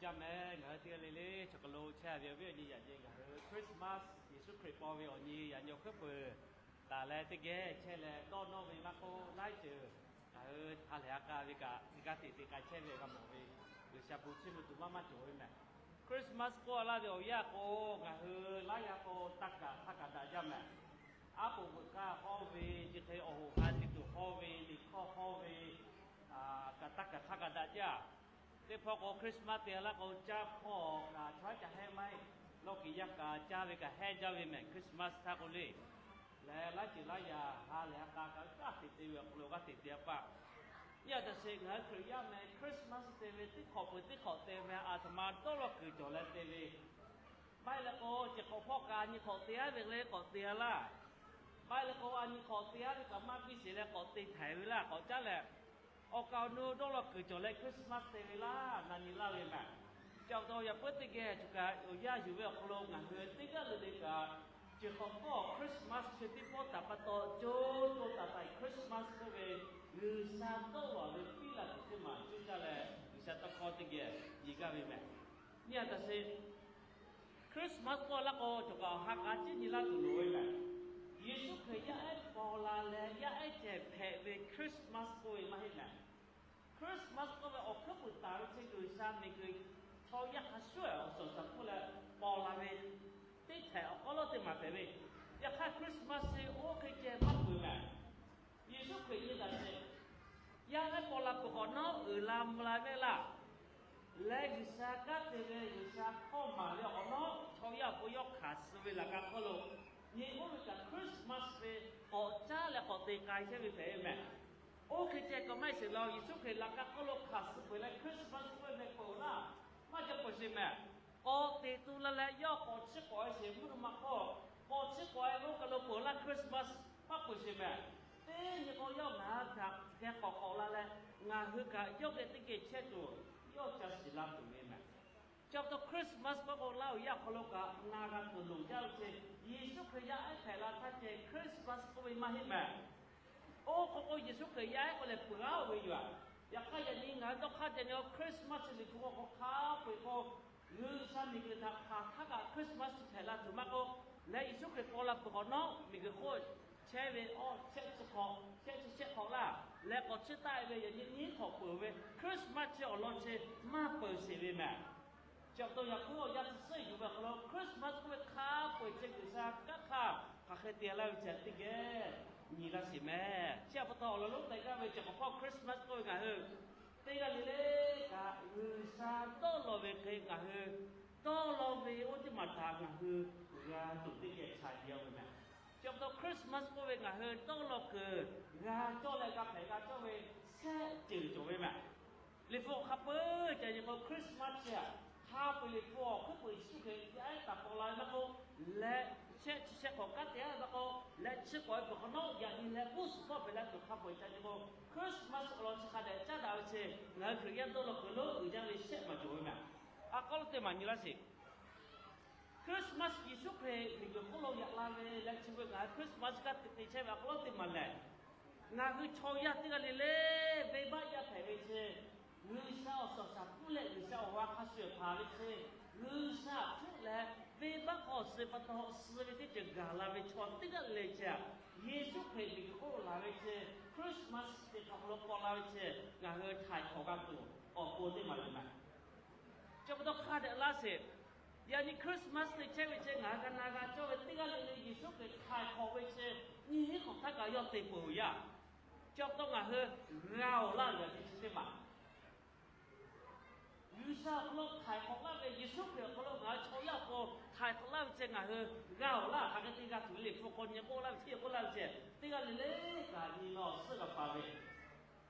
Yaˇ mehˍ, ngaˬ hui teˇ g'aˇ le le chaw hk'aw lo chehˇ ve awˬ viˉ awˬ nyi yaꞈ nyi ngaˬ hui Christmas, Yeˍsuˆ Hkriꞈ paw ve awˬ nyi yaꞈ nyi awˬ hkuiˉ peuˬ taˍ leh teˇ geh chehˇ leh dawˇ nawˇ ve maˇ k'oˆ, laiˉ ceuˬ ngaˬ hui ha lehˬ ha k'a ve kaꞈ, g'a teꞈ teꞈ k'ai chehˇ ve g'a mawˬ ve, G'uiˬsha bon chiˇ mvuh tuˬ maˇ maˇ cawˬ ve mehˍ. Christmas k'oˆ laˇ ve awˬ yanˇ k'o, ngaˬ hui laiˉ yaˇ k'o taˇ kaˍ hk'a kaꞈ daꞈ jaˇ mehˍ. Aˉ poꞈ veuꞈ k'aˇ hawˇ ve, chi hk'e awˬ hoꞈ ha tiꞈ tuˬ hawˇ ve, liꞈ hkawˇ hawˇ ve, kaꞈ taˇ kaˍ hk'a kaꞈ daꞈ jaˇ. Teˇ hpawˇ k'o Christmas te laˇ k'o, caˇ hpawˇ kaꞈ chaw haˉ ca hehˉ maˇ heˆ. Lawˇ kiˬ yaˇ kaꞈ caˇ ve kaꞈ hehˉ jaˇ ve mehˍ, Christmas htaˇ k'o le. Leh laiˉ ceuˬ laiˉ yaˇ ha lehˬ ha k'a kaꞈ g'aˇ hteꞈ te ve awˬ hk'aw lo g'aˇ hteꞈ te a paˆ. Nyi a taꞈ sheˍ, ngaˬ hui Hkriꞈ yaˇ mehˍ Christmas te ve teˇ hk'awꞈ peuˬ teˇ hk'awꞈ te ve a htoꞈ ma dawˇ law kuiˬ cawˬ leh te ve maˇ heˆ leh k'o, chi hk'awꞈ hpawˇ kaꞈ nyi hk'awꞈ te aˉ ve le k'awꞈ te a laˇ. Maˇ heˆ leh k'o, a nyi hk'awꞈ te aˉ ve kaꞈ maˇ biˇ sheˍ leh k'awꞈ te htaiˍ ve laˇ k'awꞈ caˉ leh, awˬ kaˍ awˬ nu dawˇ law kuiˬ cawˬ leh Christmas te ve laˇ na nyi laˇ ve mehˍ. Chi pa taw yaꞈ puiˉ teˇ geh choˬ kaꞈ awˬ yanˇ yuˬ ve awˬ hk'aw lo ngaˬ hui teˇ g'aˇ le le kaꞈ, chi hk'awꞈ hpawˇ Christmas chi teˇ pawˆ taˍ pa taw co co taiˍ taiˍ Christmas k'oˆ ve G'uiˬsha dawˇ law ve piˇ laˬ tuˬ teˇ maˬ cuˇ caˇ leh G'uiˬsha tawˇ hkawˇ teˇ geh nyi gaˇ ve mehˍ. Nyi a taꞈ sheˍ, Christmas k'oˆ laˇ k'o, choˬ kaꞈ awˬ ha k'aˉ ciˉ nyi laˇ tuˬ loˍ ve mehˍ. Yeˍsuˆ Hkriꞈ yaˇ ehˉ paw la leh yaˇ ehˉ ceh hpehꞈ ve Christmas k'oˆ ve maˇ heˆ mehˍ. Christmas k'oˆ ve awˬ hkuiˉ puiˍ taˍ ve chi G'uiˬsha miˬguiˬ chaw yaˇ hk'a shuˍ awˬ suhˍ shaˍ hpfuhˇ leh paw la ve teˇ htehꞈ awˬ hk'aw lo teˇ maˬ hpehꞈ ve. Yaꞈ hk'aˇ Christmas chi oˇ hk'e ceh maˇ peuˬ mehˍ. Yeˍsuˆ Hkriꞈ nyi taꞈ sheˍ, yaˇ ehˉ paw la peuˬ hk'awꞈ nawˉ uiˍ la mvuh la ve laˇ. Leh G'uiˬsha kanˉ te ve G'uiˬsha hkawˇ maˍ ve awˬ hk'awꞈ nawˉ chaw yaˇ awˬ pon yawˇ hkanˍ suh ve laꞈ ka hk'oˆ lo, nyi oˇ ve kaꞈ Christmas ve k'awꞈ caˉ leh k'awꞈ te k'ai chehˇ ve hpehꞈ ve mehˍ. Oˇ hk'e ceh kaꞈ maˇ heˆ sheˍ la, Yeˍsuˆ Hkriꞈ laꞈ ka hk'oˆ lo hkanˍ suh peuˬ leh Christmas k'oˆ ve meh peuˬ laˇ, maˇ ca peuˬ sheˍ mehˍ. K'awꞈ teꞈ tu la leh yawˇ k'awꞈ chiˇ k'awꞈ e sheˍ mvuhˇ naw ma hk'oˆ, k'awꞈ chiˇ k'awꞈ e ve oˇ kaˬ lo peuˬ laˇ Christmas maˇ peuˬ sheˍ mehˍ. Teˇ nyi k'o yawˇ ngaˬ kaꞈ geh k'awꞈ k'awꞈ la leh, ngaˬ hui kaꞈ yawˇ geh teˇ geh chehˇ tuˬ yawˇ ca shiˍ la tuˬ ve mehˍ. Chi pa taw Christmas k'oˆ k'o laˇ awˬ yanˇ awˬ hk'aw lo kaꞈ na g'a tuˬ loˍ jaˇ ve chi, Yeˍsuˆ Hkriꞈ yaˇ ehˉ hpehꞈ la htaˇ ceh Christmas k'oˆ ve maˇ heˆ mehˍ. Oˇ hk'aw k'o Yeˍsuˆ Hkriꞈ yaˇ ehˉ k'oˆ leh peuˬ g'aˇ oˇ ve yoˬ. Yaꞈ hk'aˇ yaꞈ nyi ngaˬ hui dawˇ hk'aˇ ceh nyi Christmas liꞈ hpu k'o k'o hk'a peu-eˬ k'o, G'uiˬsha miˬguiˬ htaꞈ hpanˍ htaˇ kaꞈ Christmas chi hpehꞈ la tuˬ maˇ k'oˆ, leh Yeˍsuˆ Hkriꞈ paw la peuˬ hk'awꞈ nawˉ miˬguiˬ hk'oˆ chehˇ ve awˇ shehˆ chi hk'awꞈ shehˆ chi shehˆ hk'awꞈ laˇ leh k'awꞈ chiˇ taˆ e ve yaꞈ nyi nyiˉ hk'awꞈ peuˬ ve Christmas chi awˬ lawn chi maˇ peuˬ sheˍ ve mehˍ. Chi pa taw yaꞈ puiˉ awˬ yanˇ chi suhˉ yuˬ ve awˬ hk'aw lo Christmas k'oˆ ve hk'a peu-eˬ ceh G'uiˬsha kanˉ hk'aˇ hk'aˬ hk'e te laˇ ve chi teˇ geh nyi laˇ sheˍ mehˍ. Chi pa taw awˬ lawn lonˉ teh gaˇ ve chi hk'awꞈ hpawˇ Christmas k'oˆ ve ngaˬ hui teˇ g'aˇ le le kaꞈ G'uiˬsha dawˇ law ve hk'e ngaˬ hui dawˇ law ve oˇ teˇ maˬ htaꞈ ngaˬ hui g'a tuˬ teˇ geh chaꞈ nyi ve mehˍ. Chi pa taw Christmas k'oˆ ve ngaˬ hui dawˇ law kuiˬ g'a cawˇ leh g'a hpehꞈ g'a cawˇ ve shehˆ ceuˬ cawˬ ve mehˍ. Liꞈ hpu hk'a peu-eˬ ceh nyi k'o Christmas chi hk'a peu-eˬ liꞈ hpu awˬ hkuiˉ puiˍ Yeˍsuˆ Hkriꞈ yaˇ ehˉ taˍ paw la ve maˇ k'oˆ, leh shehˆ chi shehˆ hk'awꞈ kanˉ te aˉ ve maˇ k'oˆ, leh chi k'awꞈ e peuˬ hk'awꞈ nawˉ yaꞈ nyi leh uˉ suhˍ hpawˇ hpehꞈ la tuˬ hk'a peu-eˬ ceh nyi k'o, Christmas awˬ lawn chi hk'a dehꞈ caˉ daꞈ ve chi ngaˬ hui Hkriꞈ yaˇ dawˇ law kuiˬ lo uiˍ jaˇ ve shehˆ maˬ cawˬ ve mehˍ. A k'aˉ lo teˇ maˬ nyi laˇ sheˍ. Christmas Yeˍsuˆ Hkriꞈ miˬguiˬ hk'oˆ lo yaꞈ la ve leh chi ve ngaˬ hui Christmas kanˉ te te chehˇ ve a k'aˉ lo teˇ maˬ lehˬ, ngaˬ hui chaw yaˇ teˇ g'aˇ le le venˇbaˆ yaˇ hpehꞈ ve chi, G'uiˬsha awˬ suhˍ shaˍ hpfuhˇ leh G'uiˬsha awˬ ha hk'a shuˍ hpanˍ ve chi, G'uiˬsha hpfuhˇ leh venˇbaˆ hk'aw suh pa taw suh ve teˇ ceuˬ gaˬ la ve chaw teˇ g'aˇ le le chi, Yeˍsuˆ Hkriꞈ miˬguiˬ hk'oˆ lo laˬ ve chi, Christmas teˇ hk'a hk'aw lo paw la ve chi, ngaˬ hui htaiˍ hk'awꞈ g'a tuˬ awˬ pon teˇ maˬ le mehˍ. Chi pa taw hk'a dehꞈ laˇ sheˍ. Yaꞈ nyi Christmas te chehˇ ve chi ngaˬ hui g'a na g'a cawˇ ve teˇ g'aˇ le le Yeˍsuˆ Hkriꞈ htaiˍ hk'awꞈ ve chi nyiˇ hinˉ hk'awꞈ htaˇ kaꞈ yawˇ te peuˬ yaˇ. Chi pa taw ngaˬ hui g'a awˬ laˇ ve chi teˇ maˬ G'uiˬsha awˬ hk'aw lo htaiˍ hk'awꞈ laˇ ve, Yeˍsuˆ Hkriꞈ awˬ hk'aw lo ngaˬ hui chaw yaˇ awˬ pon htaiˍ hk'awꞈ laˇ ve chi ngaˬ hui g'a awˬ laˇ hk'aˬ hk'e te g'a tuˬ le. Liꞈ hpu hk'aw nyi k'oˆ laˇ ve chi k'oˆ laˇ ve chi, teˇ g'aˇ le le kaꞈ nyi ma awˬ suhˉ g'a paˍ ve.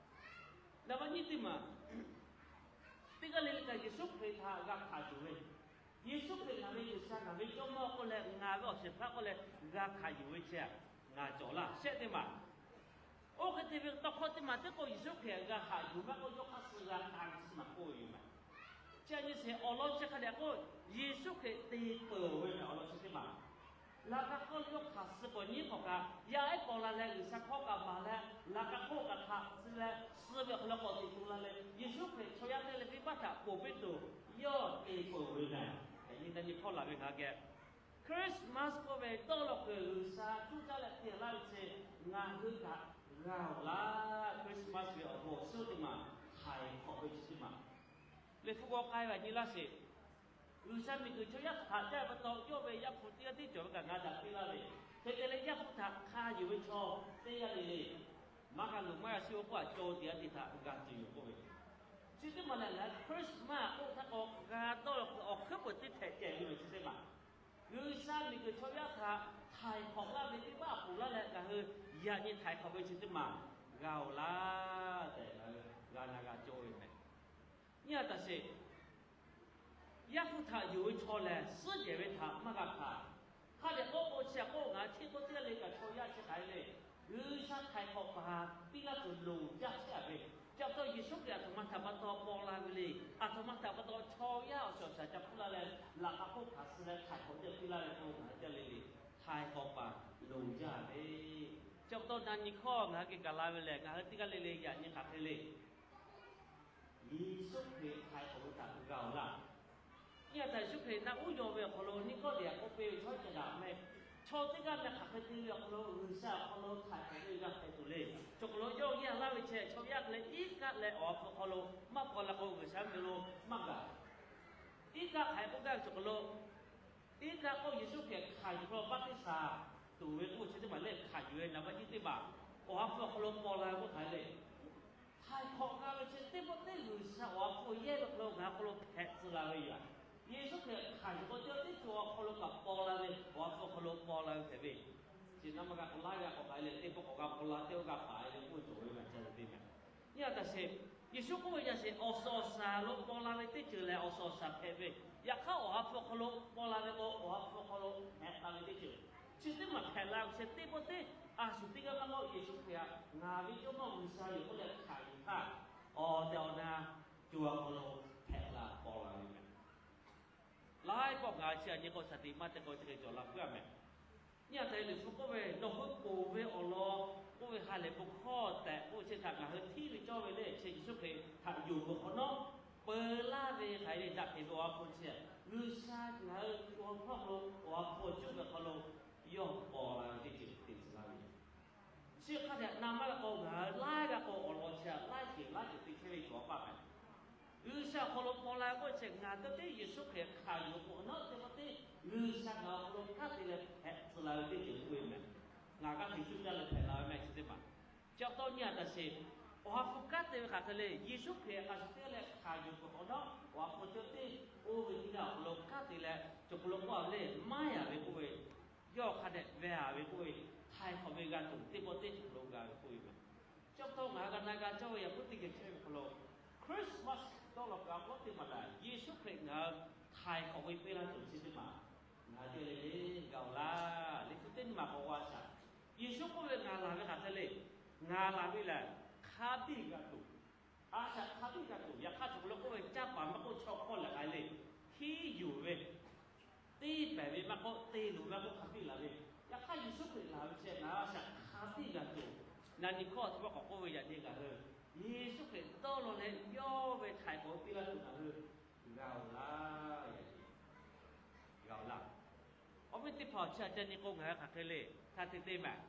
Naˍ baˆ nyiˇ teˇ maˬ, teˇ g'aˇ le le kaꞈ Yeˍsuˆ Hkriꞈ htaꞈ g'a hkanˍ yuˬ ve, Yeˍsuˆ Hkriꞈ ngaˬ ve G'uiˬsha, ngaˬ ve Jawˇmawˇ k'oˆ leh ngaˬ ve awˬ shehˍ hpaˇ k'oˆ leh g'a hkanˍ yuˬ ve chi ngaˬ cawˬ laˇ shehˆ teˇ maˬ. Oˇ hk'e te ve tawˇ hkawˇ teˇ maˬ teˇ k'o Yeˍsuˆ Hkriꞈ g'a haꞈ yuˬ maˇ k'oˆ, yawˇ hk'aˇ suh g'a k'ai ve chi maˬ k'oˆ ve yoˬ mehˍ. Chi a nyi sheˍ awˬ lawn chi hk'a dehꞈ k'o, Yeˍsuˆ Hkriꞈ te peuˬ ve mehˍ awˬ lawn chi teˇ maˬ. Laꞈ ka hk'oˆ lo yawˇ hkanˍ suh k'awꞈ nyi hk'awꞈ kaꞈ, yaˇ ehˉ paw la leh G'uiˬsha hkawˇ kaꞈ maˍ leh, laꞈ ka hk'oˆ kaꞈ hkanˍ suh leh, suh ve awˬ hk'aw lo k'awꞈ teꞈ tu la leh, Yeˍsuˆ Hkriꞈ chaw yaˇ teˇ g'aˇ le venˇbaˆ htaꞈ ponˬ piˇ tuˬ, yawˇ te peuˬ ve mehˬ. Yaꞈ nyi na nyi hkawˇ laˬ ve ngaˬ hui geh, Christmas k'oˆ ve dawˇ law kuiˬ G'uiˬsha cuˇ caˇ leh te laˇ ve chi, ngaˬ hui htaꞈ g'a awˬ laˇ. Christmas ve awˬ bon awˬ suhˉ teˇ maˬ htaiˍ hk'awꞈ ve chi teˇ maˬ, Liꞈ hpu g'aw k'ai ve nyi laˇ sheˍ. G'uiˬsha miˬguiˬ chaw yaˇ htaꞈ caˇ ve pa taw, yawˇ ve Yaˇ hpu teˇ g'aˇ tiˉ cawˬ ve kaꞈ ngaˬ daꞈ piˇ laˇ ve, hk'e te leh Yaˇ hpu htaꞈ hk'a yuˬ ve chaw teˇ g'aˇ le le, maˇ g'a luˬ maˇ g'a shiˍ-oˬ k'oˆ-a, caw teˇ g'aˇ teˇ htaꞈ g'a tuˬ yoˬ k'oˆ ve, chi teˇ maˬ lehˬ ngaˬ hui Christmas k'oˆ htaˇ k'o g'a dawˇ law kuiˬ awˬ hkuiˉ peuˬ teˇ htehꞈ cehˬ ve mehˬ chi teˇ maˬ, G'uiˬsha miˬguiˬ chaw yaˇ htaꞈ htaiˍ hk'awꞈ laˇ ve teˇ baˆ ponˬ laˇ leh ngaˬ hui yaꞈ nyi htaiˍ hk'awꞈ ve chi teˇ maˬ g'a awˬ laˇ tehꞈ ngaˬ hui g'a na g'a cawˇ ve mehˬ. Nyi a taꞈ sheˍ. Yaˇ hpu htaꞈ yonˍ ve chaw lehˬ, suhˉ jehˬ ve htaꞈ maˇ g'a hkanˍ. Hk'a dehꞈ k'oˆ k'o, chi htaꞈ k'oˆ ngaˬ hui chi k'oˆ teˇ g'aˇ le kaꞈ chaw yaˇ chi hk'aˬ hk'e le, G'uiˬsha htaiˍ hk'awꞈ paˍ piˇ laˇ tuˬ loˍ jaˇ chehˇ a ve, chi pa taw Yeˍsuˆ Hkriꞈ aˬ htoꞈ ma htaꞈ pa taw paw la ve le. Aˬ htoꞈ ma htaꞈ pa taw chaw yaˇ awˬ shiˍ awˬ shaˍ ca hpuˇ laˇ leh, laꞈ ka hk'oˆ hkanˍ suh leh htaiˍ hk'awꞈ teˇ piˇ laˇ ve k'o, ngaˬ hui teˇ g'aˇ le le htaiˍ hk'awꞈ paˍ loˍ jaˇ ve. Chi pa taw na nyi hkawˇ ngaˬ hui geh gaˬ la ve lehˬ, ngaˬ hui teˇ g'aˇ le le yaꞈ nyi hk'aˬ hk'e le, Yeˍsuˆ Hkriꞈ htaiˍ hk'awꞈ ve htaꞈ g'a awˬ laˇ. Nyi a taꞈ Yeˍsuˆ Hkriꞈ na uˉ yaw ve awˬ hk'aw lo Niˆkawˇdeˍ k'oˆ piˇ ve, chaw yaˇ ca daꞈ mehˆ, chaw teˇ g'aˇ meh hk'aˬ hk'e te ve awˬ hk'aw lo G'uiˬsha awˬ hk'aw lo htaiˍ hk'awꞈ ve g'a hpehꞈ tuˬ le. Cawˬ k'aw lo yawˇ g'aˇ laˇ ve chi chaw yaˇ hk'e leh iˉ kaˆ leh awˬ ha hpu hk'aw lo maˇ paw la k'o, G'uiˬsha meh lo maˇ gaˬ. Iˉ kaˆ hk'aˬ hk'e k'oˆ gaˇ ve cawˬ k'aw lo, iˉ kaˆ k'oˆ Yeˍsuˆ Hkriꞈ hkanˍ yuˬ hk'aw lo baˆtiˆsaˬ tuˬ ve k'oˆ chi teˇ maˬ lehˬ, hkanˍ yuˬ ve naˍ baˆ nyiˇ teˇ maˬ awˬ ha hpu awˬ hk'aw lo paw la ve k'oˆ hk'aˬ hk'e le. Htaiˍ hk'awꞈ g'a ve chi teˇ pawˆ teˇ G'uiˬsha awˬ ha hpu yehˇ ve hk'aw lo ngaˬ hui hk'aw lo hpehꞈ tcuh la ve yoˬ. Yeˍsuˆ Hkriꞈ hkanˍ yuˬ k'o, teˇ pawˆ teˇ cawˬ awˬ hk'aw lo kaꞈ paw la ve, awˬ ha hpu awˬ hk'aw lo paw la ve hpehꞈ ve. Chi na maˇ g'a k'awꞈ laˇ g'a k'awꞈ k'ai leh, teˇ pawˆ k'awꞈ g'a paw la, teˇ pawˆ g'a paˍ ve k'oˆ ve cawˬ ve maˬ ca ve teˇ maˬ. Nyi a taꞈ sheˍ. Yeˍsuˆ k'oˆ ve yaꞈ sheˍ, awˬ suhˍ awˬ shaˍ lo paw la ve teˇ ceuˬ lehˬ, awˬ suhˍ awˬ shaˍ hpehꞈ ve. Yaꞈ hk'aˇ awˬ ha hpu awˬ hk'aw lo paw la ve k'o, awˬ ha hpu awˬ hk'aw lo hpehꞈ la ve teˇ ceuˬ, chi teˇ maˬ hpehꞈ la ve chi teˇ pawˆ teˇ, a shu teˇ g'aˇ maˇ k'oˆ, Yeˍsuˆ Hkriꞈ htaꞈ ngaˬ ve Jawˇmawˇ G'uiˬsha yoˬ k'oˆ leh hkanˍ yuˬ htaˇ, awˬ tehˬ awˬ na co awˬ hk'aw lo hpehꞈ la paw la ve mehˬ. Laiˉ pawˆ ngaˬ hui chi aꞈ nyi k'o, shaˍ tiꞈ maˇ te k'o, chi hk'e cawˬ la puiˉ a mehˬ. Nyi a taꞈ Liꞈ hpu k'oˆ ve, nawˬ hui ponˬ ve awˬ lawn k'oˆ ve ha lehˬ bon hkawˇ tehꞈ k'oˆ ve chi htaꞈ ngaˬ hui hteˇ ve cawˇ ve le. Chi Yeˍsuˆ Hkriꞈ htaꞈ yonˍ ve hk'awꞈ nawˉ, peu laˇ ve hk'aˬ hk'e le daꞈ kehˬ ve awˬ ha hpu chi, G'uiˬsha ngaˬ hui awˬ hk'aw lo awˬ ha hpu cuˇ ve hk'aw lo yawˇ paw la ve teˇ ceuˬ te tcuh laˇ ve yoˬ. Chi hk'a dehꞈ na maˇ g'a k'o, ngaˬ hui laiˉ g'a k'o awˬ lawn chi laiˉ ceuˬ laiˉ ceuˬ te chehˇ ve cawˬ paˇ mehˬ. G'uiˬsha awˬ hk'aw lo paw la k'oˆ chi ngaˬ hui teˇ Yeˍsuˆ Hkriꞈ hkanˍ yuˬ k'o, awˬ naˉ teˇ pawˆ teˇ G'uiˬsha ngaˬ awˬ hk'aw lo kanˉ te leh hpehꞈ tcuh la ve teˇ ceuˬ k'oˆ ve mehˬ. Ngaˬ kanˉ te cuˇ caˇ leh hpehꞈ la ve mehˬ chi teˇ maˬ. Chi pa taw nyi a taꞈ sheˍ. Awˬ ha hpu kanˉ te ve hk'aˬ hk'e le, Yeˍsuˆ Hkriꞈ hk'a shuˍ teˇ g'aˇ leh hkanˍ yuˬ k'o, awˬ naˉ awˬ ha hpu teˇ pawˆ teˇ oˇ ve teˇ g'aˇ awˬ hk'aw lo kanˉ te leh cawˬ hk'aw lo k'oˆ a ve le, maˇ yaꞈ ve k'oˆ ve, yawˇ hk'a dehꞈ ve a ve k'oˆ ve, htaiˍ hk'awꞈ ve g'a tuˬ teˇ pawˆ teˇ cawˬ hk'aw lo g'a ve k'oˆ ve mehˬ. Chi pa taw ngaˬ hui g'a na g'a cawˇ ve yaꞈ puiˉ teˇ geh chehˇ ve hk'aw lo, Christmas dawˇ law kaꞈ k'oˆ teˇ maˬ lehˬ, Yeˍsuˆ Hkriꞈ ngaˬ hui htaiˍ hk'awꞈ ve piˇ laˇ tuˬ chi teˇ maˬ ngaˬ hui teˇ le le g'a awˬ laˇ. Liꞈ hpu teˇ nyi maˬ k'awꞈ g'a shaˍ. Yeˍsuˆ k'oˆ ve, ngaˬ laˬ ve hk'aˬ hk'e le, ngaˬ laˬ ve lehˬ hk'a biˇ g'a tuˬ, a shaꞈ hk'a biˇ g'a tuˬ. Yaꞈ hk'aˇ cawˬ hk'aw lo k'oˆ ve, caˇ paˍ maˇ k'oˆ, chaw hk'awˇ lehˬ k'ai le, hteˇ yuˬ ve, teˇ pehˍ ve maˇ k'oˆ, te luˬ maˇ k'oˆ, hk'a biˇ laˬ ve. Yaꞈ hk'aˇ Yeˍsuˆ Hkriꞈ laˬ ve chi ngaˬ hui a shaꞈ hk'a biˇ g'a tuˬ. Na nyi hkawˇ a htoꞈ ma k'awꞈ k'oˆ ve yaꞈ nyi ngaˬ hui Yeˍsuˆ Hkriꞈ dawˇ law leh yawˇ ve htaiˍ hk'awꞈ piˇ laˇ tuˬ ngaˬ hui g'a awˬ laˇ. G'a awˬ laˇ. Awˬ viˉ teˇ hpaˍ, chi aꞈ ca nyi k'o ngaˬ hui hk'aˬ hk'e le, hk'a te te mehˬ.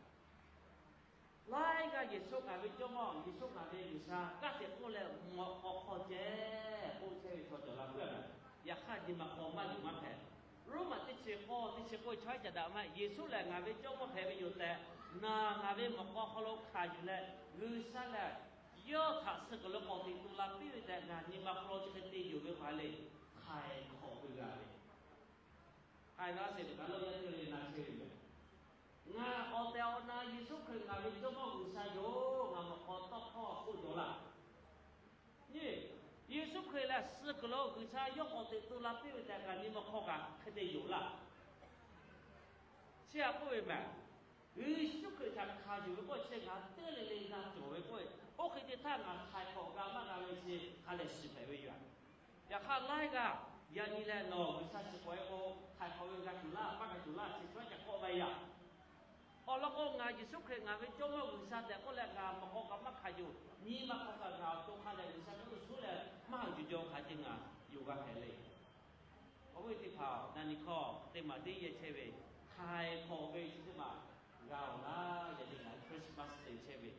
Laiˉ g'aˇ Yeˍsuˆ ngaˬ ve Jawˇmawˇ, Yeˍsuˆ ngaˬ ve G'uiˬsha kanˉ te k'oˆ leh mawꞈ k'aw hk'aw ceh k'oˆ chehˇ ve chaw cawˬ la puiˉ a mehˬ. Yaꞈ hk'aˇ nyi ma hk'aw maˇ yonˍ maˇ hpehꞈ. Roˉmaꞈ teˇ chi k'awˇ teˇ chi k'oˆ ve chaw haiˉ ca daꞈ maˇ heˆ. Yeˍsuˆ lehˬ ngaˬ ve Jawˇmawˇ hpehꞈ ve yoˬ tehꞈ, naˬ ngaˬ ve mawꞈ k'aw hk'aw lo hkanˍ yuˬ leh, G'uiˬsha lehˬ yawˇ htaꞈ suh kuiˬ lo k'awꞈ teꞈ tu la piˇ ve tehꞈ ngaˬ nyi ma hk'aw lo chi hk'e te yonˍ ve hk'a le, htaiˍ hk'awꞈ ve g'a ve. Hk'aˬ hk'e g'a sheˍ teꞈ kaꞈ lawˇ yaˇ teˇ g'aˇ le na chehˇ ve mehˬ. Ngaˬ awˬ tehˬ awˬ na Yeˍsuˆ Hkriꞈ ngaˬ ve Jawˇmawˇ G'uiˬsha yoˬ. Ngaˬ mawꞈ k'aw tawˇ hkawˇ k'oˆ jaw laˇ. Nyi, Yeˍsuˆ Hkriꞈ lehˬ suh kuiˬ lo G'uiˬsha yawˇ k'awꞈ teꞈ tu la piˇ ve tehꞈ kaꞈ nyi ma hk'aw kaꞈ hk'e te yonˍ laˇ. Chi htaꞈ k'oˆ ve mehˬ. Yeˍsuˆ Hkriꞈ htaꞈ hkanˍ yuˬ ve k'oˆ chi ngaˬ teˇ le le g'a cawˬ ve k'oˆ ve, oˇ hk'e te htaˇ ngaˬ htaiˍ hk'awꞈ g'a maˇ g'a ve chi hk'a lehˬ shiˍ hpehꞈ ve yoˬ. Yaꞈ hk'aˇ laiˉ g'aˇ Yaꞈ nyi leh nawˬ G'uiˬsha shiˍ k'awꞈ e k'o, htaiˍ hk'awꞈ ve g'a tuˬ laˇ, maˇ g'a tuˬ laˇ, chi chaw yaˇ ca k'awꞈ ve yaꞈ. Awˬ lawn k'o, ngaˬ Yeˍsuˆ Hkriꞈ ngaˬ ve Jawˇmawˇ G'uiˬsha tehꞈ k'oˆ leh, ngaˬ mawꞈ k'aw kaꞈ maˇ hkanˍ yuˬ, nyi ma hk'aw kaꞈ ngaˬ awˬ to hk'a dehꞈ G'uiˬsha hk'oˆ lo shuˉ leh maˇ haꞈ yuˬ jaw hk'a ce ngaˬ yonˍ g'a hpehꞈ le. Awˬ viˉ teˇ hpaˍ-oˬ, na nyi hkawˇ teˇ maˬ teˇ yehˇ chehˇ ve, htaiˍ hk'awꞈ ve chi teˇ maˬ g'a awˬ laˇ. Yaꞈ nyi ngaˬ hui Christmas te chehˇ ve,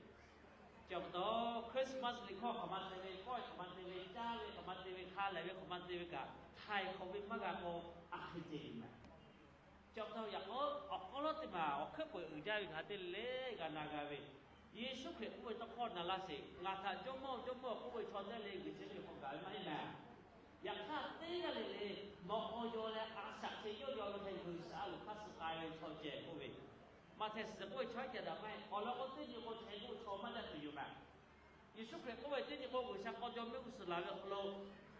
chi pa taw Christmas liꞈ hkawˇ hk'aˬ ma te ve, kawˆ hk'aˬ ma te ve, caˇ ve hk'aˬ ma te ve, hk'a lehˬ ve hk'aˬ ma te ve kaꞈ, htaiˍ hk'awꞈ ve maˇ g'a k'o, a hk'e te ve maˬ. Chi pa taw yaꞈ k'aw awˬ hk'aw lo teˇ maˬ awˬ hkuiˉ peuˬ uiˍ jaˇ ve htaꞈ te le g'a na g'a ve, Yeˍsuˆ Hkriꞈ k'oˆ ve tawˇ hkawˇ na laˇ sheˍ. Ngaˬ htaꞈ Jawˇmawˇ, Jawˇmawˇ k'oˆ ve chaw teˇ le g'uiˬ chehˇ ve hk'aw gaˬ ve maˇ heˆ mehˍ. Yaꞈ hk'aˇ teˇ g'aˇ le le mawꞈ k'aw yaw leh a shaꞈ hk'e yawˇ yaw ve hk'e G'uiˬsha a loˍ hk'aˇ suh k'ai ve chaw ceh k'oˆ ve, Maꞈhtehˍ suhˍ k'oˆ ve chaw yaˇ ca daꞈ maˇ heˆ. Awˬ lawn k'o, teˇ nyi k'o chi hk'e k'oˆ ve chaw maˇ jaˇ tuˬ yoˬ mehˍ. Yeˍsuˆ Hkriꞈ k'oˆ ve, teˇ nyi k'o G'uiˬsha k'aw jaw mehˆ g'uˇ suhˍ laˬ ve awˬ hk'aw lo,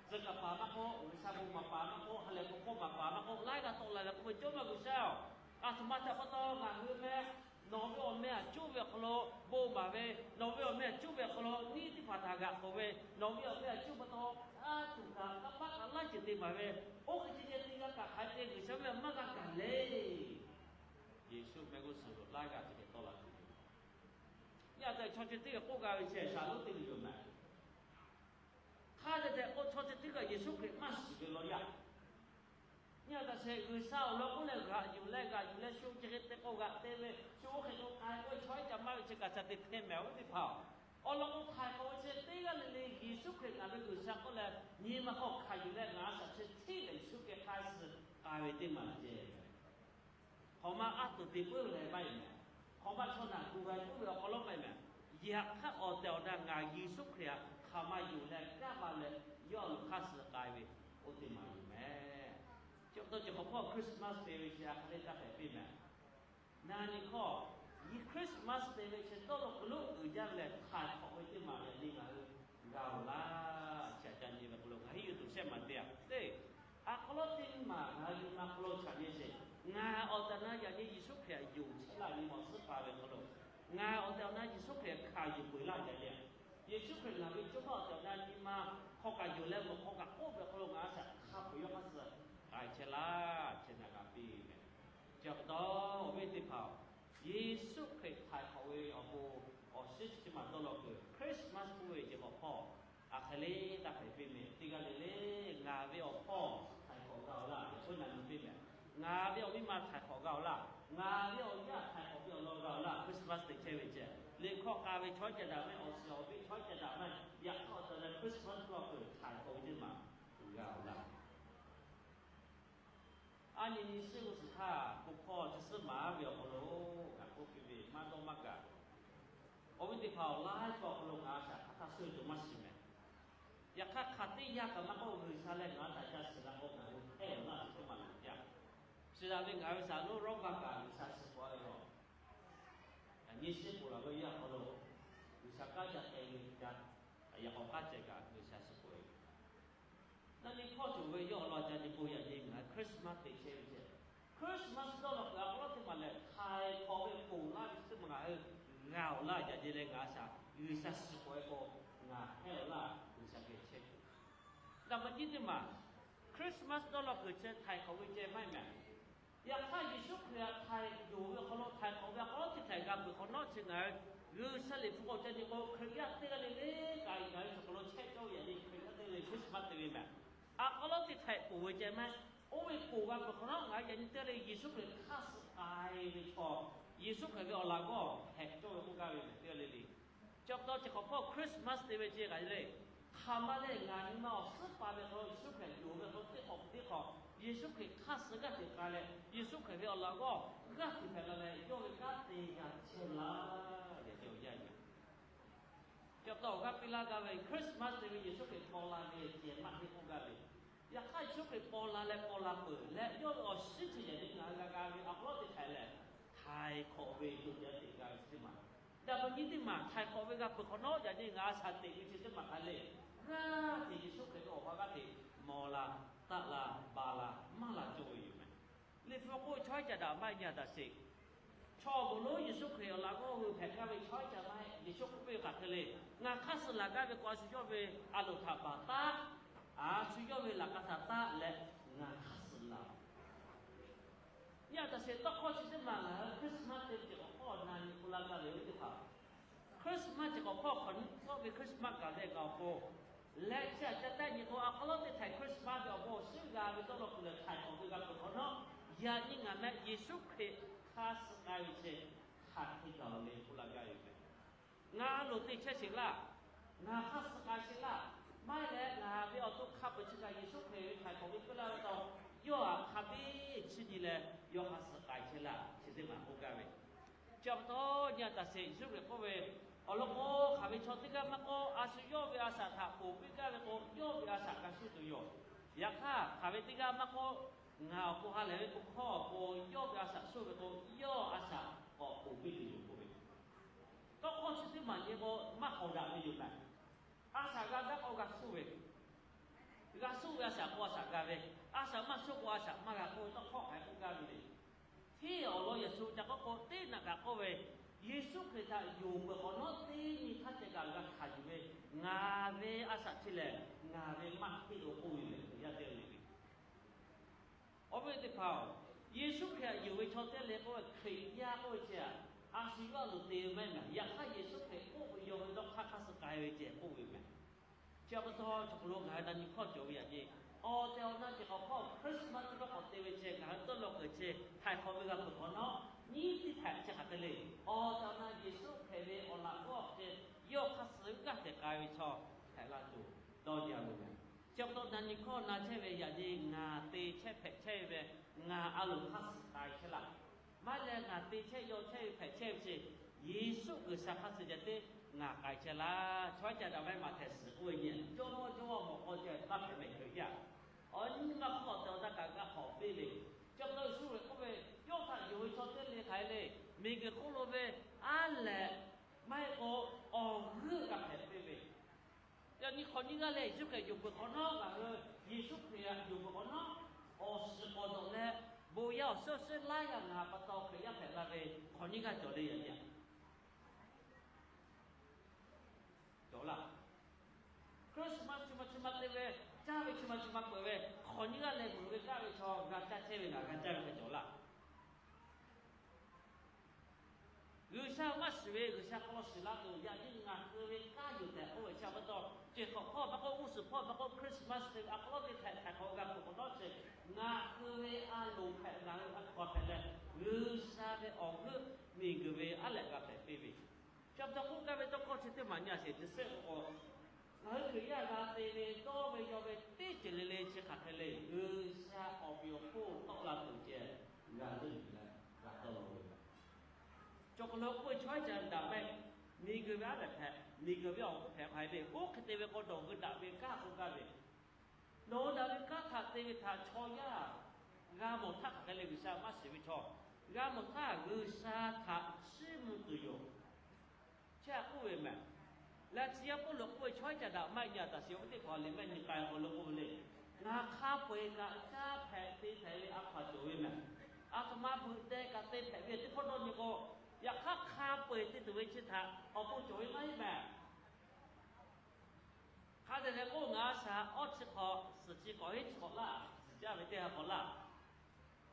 tcuh kaˍ paˍ maˇ k'oˆ, G'uiˬsha bon maˍ paˍ maˇ k'oˆ, ha lehˬ bon hkawˇ maˍ paˍ maˇ k'oˆ, laiˉ g'aˇ tawˆ la leh k'oˆ ve, Jawˇmawˇ G'uiˬsha-oˬ, a htoꞈ ma htaꞈ pa taw ngaˬ hui meh nawˬ ve awˬ meh aꞈ cuˇ ve awˬ hk'aw lo bon maˍ ve, nawˬ ve awˬ meh aꞈ cuˇ ve awˬ hk'aw lo neˇ teˇ hpaˍ htaꞈ g'aꞈ k'oˍ ve, nawˬ ve awˬ meh aꞈ cuˇ pa taw a tuˬ kaꞈ kaˇ paˆ kaꞈ laˇ ceuˬ te maˍ ve, oˇ hk'e ceh ceh teˇ g'aˇ kaꞈ hk'aˬ hk'e te G'uiˬsha meh maˇ g'a gaˬ le. Yeˍsuˆ meh g'uˇ suhˍ lo laiˉ g'aˇ ceh ceh tawˆ la tuˬ yoˬ. Nyi a tehꞈ chaw ceh teˇ g'aˇ k'oˆ g'a ve ceh shaˍ lonˉ teˇ g'uiˬ yoˬ mehˍ. Hk'a dehꞈ tehꞈ k'o, chaw ceh teˇ g'aˇ Yeˍsuˆ Hkriꞈ maˇ shiˍ ve law yaˇ. Nyi a taꞈ sheˍ, G'uiˬsha awˬ lawn k'oˆ leh g'aꞈ yuˬ leh g'aꞈ yuˬ leh shu ceh hk'e te k'o g'aꞈ te ve, shu oˇ hk'e k'o k'ai k'o chaw yaˇ ca maˇ ve chi kaꞈ ca te hpehˇ mehˍ, awˬ viˉ teˇ hpaˍ-oˬ. Awˬ lawn k'o, htaiˍ hk'awꞈ ve chi teˇ g'aˇ le le Yeˍsuˆ Hkriꞈ ngaˬ ve G'uiˬsha k'oˆ leh nyi ma hk'aw hkanˍ yuˬ leh ngaˬ a shaꞈ chi htiˉ lehˬ Yeˍsuˆ Hkriꞈ hk'a suh k'ai ve teˇ maˬ ceh. Hk'awꞈ ma a tuˬ te puiˉ ve maˇ heˆ mehˍ. Hk'awꞈ ma chaw naˬ gu g'a puiˉ ve awˬ hk'aw lo maˇ heˆ mehˍ. Yaꞈ hk'aˇ awˬ tehˬ awˬ na ngaˬ Yeˍsuˆ Hkriꞈ htaꞈ hk'aˬ ma yonˍ leh kanˉ ma leh yawˇ a loˍ hk'aˇ suh k'ai ve, oˇ teˇ maˬ yoˬ mehˍ. Chi pa taw ceh hk'awꞈ hpawˇ Christmas te ve chi a hk'e le taˇ hpehꞈ piˇ mehˍ. Na nyi hkawˇ, Christmas te ve chi dawˇ law kuiˬ lonˉ uiˍ jaˇ ve lehˬ, htaiˍ hk'awꞈ ve teˇ maˬ yaꞈ nyi ngaˬ hui g'a awˬ laˇ. Chi htaꞈ ca nyi ve hk'aw lo ngaˬ hui yuˬ tuˬ shehˆ maˬ te-a le. A hk'aw lo teˇ maˬ ngaˬ hui nyi ma hk'aw lo chaꞈ nyi sheˍ. Ngaˬ awˬ tehˬ awˬ na yaꞈ nyi Yeˍsuˆ Hkriꞈ htaꞈ yonˍ chehˇ laˇ nyi ma awˬ suhˉ pa ve hk'aw lo, ngaˬ awˬ tehˬ awˬ na Yeˍsuˆ Hkriꞈ htaꞈ hkanˍ yuˬ peuˬ laˇ yaꞈ nyi. Yeˍsuˆ Hkriꞈ ngaˬ ve Jawˇmawˇ awˬ tehˬ awˬ na nyi ma hk'aw kaꞈ yonˍ leh mawꞈ hk'aw kaꞈ k'oˆ ve hk'aw lo ngaˬ a shaꞈ hk'a peu-eˬ yawˇ hk'aˇ suh k'ai chehˇ laˇ, chi htaꞈ g'a piˇ ve mehˍ. Chi pa taw awˬ viˉ teˇ hpaˍ-oˬ, Yeˍsuˆ Hkriꞈ htaiˍ hk'awꞈ ve awˬ bon awˬ shiˉ chi teˇ maˬ dawˇ law kuiˬ Christmas k'oˆ ve ceh hk'awꞈ hpawˇ a hk'e le taˇ hpehꞈ piˇ mehˍ. Teˇ g'aˇ le le ngaˬ ve awˬ hpawˇ htaiˍ hk'awꞈ g'a awˬ laˇ, yaꞈ k'o na nyi piˇ mehˍ. Ngaˬ ve awˬ miˇ ma htaiˍ hk'awꞈ g'a awˬ laˇ, ngaˬ ve awˬ yaˇ htaiˍ hk'awꞈ ve awˬ lawn g'a awˬ laˇ, Christmas te chehˇ ve ceh. Liꞈ hkawˇ k'a ve chaw yaˇ ca daꞈ mehˍ, awˬ shiˍ awˬ ve chaw yaˇ ca daꞈ mehˍ, yaꞈ hk'aˇ awˬ tehˬ leh Christmas k'oˆ kuiˬ htaiˍ hk'awꞈ ve teˇ maˬ g'a awˬ laˇ. A nyi nyi shiˉ g'uˇ suhˍ htaˇ, bon hkawˇ chi suhˉ maˍ ve awˬ hk'aw lo ngaˬ k'oˆ piˇ ve maˇ dawˇ maˇ gaˬ. Awˬ viˉ teˇ hpaˍ-oˬ, laiˉ cawˬ awˬ hk'aw lo ngaˬ a shaꞈ hk'aˬ htaˇ suh tuˬ maˇ shiˍ mehˍ. Yaꞈ hk'aˇ hk'aˬ teˇ yanˇ kaꞈ maˇ k'oˆ, G'uiˬsha leh ngaˬ a shaꞈ ca shiˍ la k'o ngaˬ hui hpehˇ awˬ laˇ chi teˇ maˬ lo jaˇ. Shiˍ daꞈ ve ngaˬ hui shaˍ lonˉ Roˉmaꞈ kaꞈ G'uiˬsha shiˍ k'oˆ ve yoˬ. Yaꞈ nyi shiˉ k'oˍ laˬ ve yaˇ hk'aw lo G'uiˬsha kanˉ ca te ve ca, yaꞈ k'awꞈ k'aˉ ceh kaꞈ G'uiˬsha shiˍ k'oˍ ve. Na nyi hkawˇ cawˬ ve yawˇ awˬ lawn ca nyi k'o, yaꞈ nyi ngaˬ hui Christmas te chehˇ ve ceh. Christmas dawˇ law kuiˬ a k'aw lawˉ teˇ maˬ lehˬ, htaiˍ hk'awꞈ ve ponˬ laˇ ve chi teˇ maˬ ngaˬ hui g'a awˬ laˇ. Yaꞈ nyi leh ngaˬ a shaꞈ G'uiˬsha shiˍ k'oˍ ve k'o, ngaˬ hpehˇ awˬ laˇ G'uiˬsha geh chehˇ kuiˬ. Daꞈ maˇ jiˇ teˇ maˬ, Christmas dawˇ law kuiˬ chi htaiˍ hk'awꞈ ve ceh maˇ heˆ mehˍ. Yaꞈ hk'aˇ Yeˍsuˆ Hkriꞈ htaꞈ htaiˍ yonˍ ve awˬ hk'aw lo htaiˍ hk'awꞈ ve a k'aw lawˉ teˇ htaiˍ g'a peuˬ hk'awꞈ nawˉ chi ngaˬ hui G'uiˬsha liꞈ hpu k'awꞈ ca nyi k'o, Hkriꞈ yaˇ teˇ g'aˇ le le kaꞈ ngaˬ hui chaw hk'aw lo chehˇ cawˇ ve yaꞈ nyi Hkriꞈ yaˇ teˇ g'aˇ le Christmas te ve mehˍ. A k'aw lawˉ teˇ htaiˍ ponˬ ve ceh maˇ heˆ. Oˇ ve ponˬ g'a peuˬ hk'awꞈ nawˉ ngaˬ hui yaꞈ nyi teˇ g'aˇ le Yeˍsuˆ Hkriꞈ hk'aˇ suh k'ai ve chaw, Yeˍsuˆ Hkriꞈ ve awˬ laꞈ g'awˇ hpehꞈ cawˇ ve k'oˆ gaˇ ve mehˍ teˇ g'aˇ le le. Chi pa taw chi hk'awꞈ hpawˇ Christmas te ve ceh kaꞈ le, hk'aˬ ma lehˬ ngaˬ nyi ma awˬ suhˉ pa ve hk'aw lo Yeˍsuˆ Hkriꞈ yonˍ ve hk'aw lo teˇ hk'awꞈ teˇ hk'awꞈ Yeˍsuˆ Hkriꞈ hk'aˇ suh g'aˇ hteꞈ k'ai leh, Yeˍsuˆ Hkriꞈ ve awˬ laꞈ g'awˇ g'aˇ hteꞈ hpehꞈ la leh, yawˇ ve kanˉ te g'a chehˇ laˇ. Yaꞈ nyi awˬ yanˇ ve Chi pa taw awˬ g'aˇ piˇ laˇ gaˇ ve Christmas te ve Yeˍsuˆ Hkriꞈ paw la ve ceh maˇ heˆ k'oˆ gaˇ ve. Yaꞈ hk'aˇ Yeˍsuˆ Hkriꞈ paw la leh paw la peuˬ leh, yawˇ ve awˬ shiˉ chi yaꞈ nyi ngaˬ hui g'a g'a ve a k'aw lawˉ teˇ htaiˍ lehˬ, htaiˍ hk'awꞈ ve co ceh teꞈ g'a ve chi teˇ maˬ. Daꞈ maˇ jiˇ teˇ maˬ htaiˍ hk'awꞈ ve g'a peuˬ hk'awꞈ nawˉ yaꞈ nyi ngaˬ a shaꞈ teꞈ ve chi teˇ maˬ hk'a le. G'aˇ hteꞈ Yeˍsuˆ Hkriꞈ ve awˬ pa g'aˇ hteꞈ maw la, taˆ la, ba la, maˇ la cawˇ ve yoˬ mehˍ. Liꞈ hpu k'oˆ ve chaw yaˇ ca daꞈ maˇ nyi a taꞈ sheˍ. Chaw awˬ bon lonˉ Yeˍsuˆ Hkriꞈ awˬ laꞈ g'awˇ hui hpehꞈ gaˇ ve chaw yaˇ ca maˇ heˆ. Yeˍsuˆ k'oˆ piˇ ve hk'aˬ hk'e le, ngaˬ hk'aˇ suh laˬ gaˇ ve k'o, a shu yawˇ ve a loˍ htaꞈ baˬ taˉ. a shu yawˇ ve laꞈ ka htaꞈ taˆ leh ngaˬ hk'aˇ suh laˇ-oˬ. Yaˇ taˍ sheˍ tawˇ hkawˇ chi teˇ maˬ ngaˬ hui Christmas te ve ceuˬ k'awꞈ hk'awˇ na nyi k'oˆ laˇ gaˇ ve teˇ hpaˍ, Christmas ceuˬ k'awꞈ hk'awˇ hk'awꞈ nyi tawˆ ve Christmas gaˬ leh ngaˬ awˬ pon leh chi aꞈ ca taˆ nyi k'o, a hk'aw lawˉ teˇ htaiˍ Christmas ve awˬ bon awˬ suhˉ g'a ve dawˇ law kuˬ leh htaiˍ hk'awꞈ ve g'a peuˬ hk'awꞈ nawˉ, yaꞈ nyi ngaˬ meh Yeˍsuˆ Hkriꞈ hk'aˇ suh k'ai ve chi hk'aˬ hk'e gaˬ-oˬ le k'oˆ laˇ gaˇ ve meh. Ngaˬ loˍ te chehˇ sheˍ laˇ. Ngaˬ hk'aˇ suh k'ai sheˍ laˇ. Maˇ heˆ leh ngaˬ ve awˬ to hk'a peuˬ chi kaꞈ Yeˍsuˆ Hkriꞈ ve htaiˍ hk'awꞈ ve puiˉ laˇ ve taw, yawˇ htaꞈ hk'a biˇ chiˇ nyi leh yawˇ hk'aˇ suh k'ai chehˇ laˇ chi teˇ maˬ k'oˆ gaˇ ve. Chi pa taw nyi a taˍ sheˍ Yeˍsuˆ Hkriꞈ k'oˆ ve, awˬ lawn k'o, hk'aˬ ve chaw teˇ g'aˇ maˇ k'oˆ, a shu yawˇ ve a shaꞈ htaꞈ ponˬ piˇ gaˇ ve k'o, yawˇ ve a shaꞈ g'a shuˉ tuˬ yoˬ. Yaꞈ hk'aˇ, hk'aˬ ve teˇ g'aˇ maˇ k'oˆ, ngaˬ awˬ pon ha lehˬ ve k'o hkawˇ awˬ pon yawˇ ve a shaꞈ shuˉ ve k'o, yawˇ a shaꞈ k'awꞈ ponˬ piˇ tuˬ yoˬ k'oˆ ve. Tawˇ hkawˇ chi teˇ maˬ nyi k'o, maˇ hawˍ daꞈ ve yoˬ meh. A shaꞈ g'a gaˇ k'o g'a shuˉ ve, g'a shuˉ ve a shaꞈ k'o a shaꞈ g'a ve, a shaꞈ maˇ shuˉ k'o a shaꞈ maˇ g'a k'oˆ ve tawˇ hkawˇ hk'aˬ hk'e k'oˆ gaˇ ve le. Hteˇ awˬ lawn yaꞈ shu ca k'oˆ k'o, teˇ naꞈ kaꞈ k'oˆ ve, Yeˍsuˆ Hkriꞈ htaꞈ yonˍ peuˬ hk'awꞈ nawˉ teˇ nyi htaˇ ceh kaꞈ g'a hkanˍ yuˬ ve, ngaˬ ve a shaꞈ chi lehˬ ngaˬ ve maˇ hteˇ-oˬ k'oˆ ve lehˬ, yaˇ teˇ g'aˇ le. Awˬ viˉ teˇ hpaˍ-oˬ, Yeˍsuˆ Hkriꞈ htaꞈ yonˍ ve chaw teˇ le k'oˆ ve Hkriꞈ yaˇ k'oˆ ve chi aꞈ, a shu yawˇ a loˍ te ve maˇ heˆ meh. Yaꞈ hk'aˇ Yeˍsuˆ Hkriꞈ k'oˆ ve yaw ve dawˇ hk'aˇ hk'aˇ suh k'ai ve ceh k'oˆ ve meh. Chi pa taw chaw hk'aw lo ngaˬ hui na nyi hkawˇ cawˬ ve yaꞈ nyi, awˬ tehˬ awˬ na ceuˬ k'awꞈ hkawˇ Christmas teˇ pawˆ k'awꞈ te ve ceh ngaˬ hui tawˇ law keuˬ ceh htaiˍ hk'awꞈ ve g'a peuˬ hk'awꞈ nawˉ, nyiˇ teˇ htaiˍ chi hk'aˬ hk'e le. Awˬ tehˬ awˬ na Yeˍsuˆ Hkriꞈ ve awˬ laꞈ g'awˇ ceh yawˇ hk'aˇ suh g'aˇ hteꞈ k'ai ve chaw hpehꞈ la tuˬ dawˇ nyi a loˬ meh. Chi pa taw na nyi hkawˇ na chehˇ ve yaꞈ nyi ngaˬ te chehˇ hpehꞈ chehˇ ve ngaˬ a loˍ hk'aˇ suh k'ai chehˇ laˇ. Maˇ leh ngaˬ te chehˇ yaw chehˇ ve hpehꞈ chehˇ ve chi Yeˍsuˆ G'uiˬsha hk'aˇ suh ceh teˇ ngaˬ k'ai chehˇ laˇ. Chaw caˇ daꞈ ve maˇ hteꞈ suhˍ k'oˆ ve nyi, jawˇmawˇ jawˇmawˇ mawꞈ k'aw ceh taˇ hpehꞈ meh Hkriꞈ yaˇ. Awˬ nyi maˇ hk'awꞈ te awˬ taˇ kaꞈ g'a hk'awꞈ piˇ ve. Chi pa taw Yeˍsuˆ Hkriꞈ k'oˆ ve, yawˇ htaꞈ yonˍ ve chaw teˇ le hk'aˬ hk'e le, miˬguiˬ hk'oˆ lo ve aˉ lehꞈ maˇ heˆ k'o awˬ g'euˆ g'a hpehꞈ piˇ ve. Yaꞈ nyi hk'awꞈ nyiˇ g'aˇ leh Yeˍsuˆ Hkriꞈ yonˍ peuˬ hk'awꞈ nawˉ ngaˬ hui, Yeˍsuˆ Hkriꞈ htaꞈ yonˍ peuˬ hk'awꞈ nawˉ, awˬ shiˍ k'awꞈ dawꞈ leh bon yaˇ awˬ suhˉ awˬ suhˉ laiˉ g'aˇ ngaˬ pa taw Hkriꞈ yaˇ hpehꞈ la ve hk'awꞈ nyiˇ g'aˇ cawˬ le yaꞈ nyi. Cawˬ laˇ. Christmas chi ma chi ma te ve, caˇ ve chi ma chi ma peuˬ ve, hk'awꞈ nyiˇ g'aˇ leh meuꞈ ve kaˇ ve chaw g'a caˇ chehˇ ve ngaˬ g'a caˇ ve hk'e cawˬ laˇ. G'uiˬsha maˇ shiˍ ve G'uiˬsha hk'aw lo shiˍ laˇ tuˬ yaꞈ nyi ngaˬ hui ve kanˉ yoˬ tehꞈ k'oˆ ve chi pa taw, ceuˬ hk'awꞈ hpawˇ maˇ k'oˆ, g'uˇ suhˍ hpawˇ maˇ k'oˆ, Christmas te ve a hk'aw lo teˇ htaiˍ htaiˍ hk'awꞈ g'a peuˬ hk'awꞈ nawˉ chi, ngaˬ hui ve a loˍ hpehꞈ ngaˬ hui a hkaw hpehꞈ leh, G'uiˬsha ve awˬ g'euˆ miˬguiˬ ve aˉ lehꞈ g'a hpehꞈ piˇ ve. Chi pa taw k'oˆ gaˇ ve tawˇ hkawˇ chi teˇ maˬ nyi a sheˍ te shehˆ k'o, ngaˬ hui Hkriꞈ yaˇ g'a te ve dawˇ ve yaw ve teˇ ceuˬ le le chi hk'aˬ hk'e le, G'uiˬsha awˬ meꞈ awˬ hponˇ tawˆ la tuˬ ceh g'a leuˆ yuˬ leh g'a dawˇ law ve. Cawˬ hk'aw lo k'oˆ ve chaw iˉ ca daꞈ mehˆ, miˬguiˬ ve aˉ lehꞈ hpehꞈ, miˬguiˬ ve awˬ g'euˆ hpehꞈ hk'aˬ hk'e le, oˇ hk'e te ve k'o dawˬ hui daꞈ ve kanˉ k'oˆ gaˇ ve. Nawˬ hui daꞈ ve kanˉ htaꞈ te ve htaꞈ chaw yaˇ g'a mawˬ htaˇ hk'aˬ hk'e le, G'uiˬsha maˇ shiˍ ve chaw g'a mawˬ htaˇ G'uiˬsha htaꞈ chiˇ mvuh tuˬ yoˬ. Chi htaꞈ k'oˆ ve meh. Laꞈ chi yaˇ Pawˇluꞈ k'oˆ ve chaw iˉ ca daꞈ maˇ nyi a taˍ sheˍ, awˬ viˉ teˇ hpaˍ liꞈ mehˆ nyi k'ai k'o lo k'oˆ ve le. Ngaˬ hk'a peu-eˬ kaꞈ caˇ hpehꞈ te hpehꞈ ve a hkaw-anˬ cawˬ ve meh. A htoꞈ ma bvuhꞈ teh kaꞈ te hpehꞈ ve teˇ hpawˇ dawˇ nyi k'o, yaꞈ hk'aˇ hk'a peu-eˬ te tuˬ ve chi htaꞈ awˬ bon cawˬ ve maˇ heˆ meh. Hk'a dehꞈ leh k'oˆ, ngaˬ a shaꞈ awˇ chi hk'awꞈ suhˍ chi hk'awꞈ heˉ chi hk'awꞈ laˇ, suhˍ jaˇ ve teˇ ha hk'awꞈ laˇ.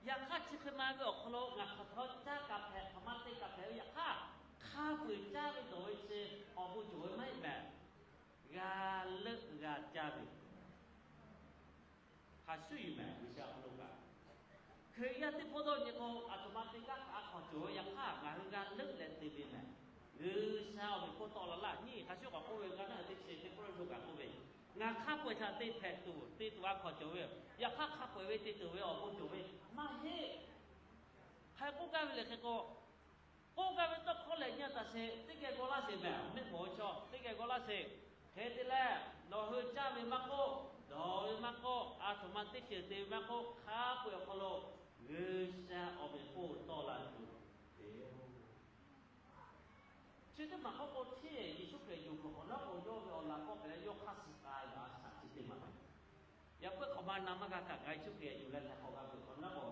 Yaꞈ hk'aˇ chi hk'e ma ve awˬ hk'aw lo ngaˬ hk'aˬ htaw caˇ kaꞈ hpehꞈ, hk'aˬ ma te kaꞈ hpehꞈ ve yaꞈ hk'aˇ, hk'a peu-eˬ caˇ ve dawˬ ve chi awˬ bon cawˬ ve maˇ heˆ meh. G'a leuˆ g'a caˇ ve hk'a shuˉ yuˬ meh G'uiˬsha awˬ hk'aw lo kaꞈ. Hkriꞈ yaˇ teˇ hpawˇ dawˇ nyi k'o, a htoꞈ ma te g'aˇ kaꞈ a hkaw-anˬ cawˬ ve yaꞈ hk'aˇ ngaˬ hui g'a leuˆ leh te ve meh. G'uiˬsha awˬ meꞈ hponˇ tawˆ la laˇ nyi hk'a shuˉ k'awꞈ k'oˆ ve g'a naˉ teˇ chi teˇ Kawˇrenˍhtuˆ kaꞈ k'oˆ ve, ngaˬ hk'a peu-eˬ htaꞈ te hpehꞈ tuˬ te tuˬ a hkaw-anˬ cawˬ ve, yaꞈ hk'aˇ hk'a peu-eˬ ve te tuˬ ve awˬ bon cawˬ ve maˇ heˆ. Hk'aˬ hk'e k'oˆ gaˇ ve le hk'e k'o, k'oˆ gaˇ ve tawˇ hkawˇ lehˬ nyi a taˍ sheˍ, teˇ geh g'aw laˇ sheˍ meh, awˬ mehˆ mawˬ ve chaw teˇ geh g'aw laˇ sheˍ. Hk'e te leh, nawˬ hui caˇ ve maˇ k'oˆ, dawˬ ve maˇ k'oˆ, a htoꞈ ma teˇ ceuˬ te ve maˇ k'oˆ, hk'a peu-eˬ awˬ hk'aw lo G'uiˬsha awˬ meꞈ hponˇ tawˆ la tuˬ te-o. Chi teˇ maˬ k'oˆ k'o, hteˇ Yeˍsuˆ Hkriꞈ yonˍ peuˬ hk'awꞈ nawˉ k'o, yawˇ ve awˬ laꞈ k'awˇ hpehꞈ leh yawˇ hk'aˇ suh k'ai ve a shaꞈ chi teˇ maˬ. Yaꞈ puiˉ hk'awꞈ ma na maˇ g'a htaꞈ ngaˬ Yeˍsuˆ Hkriꞈ yonˍ leh htaꞈ hk'awꞈ g'a peuˬ hk'awꞈ nawˉ k'o,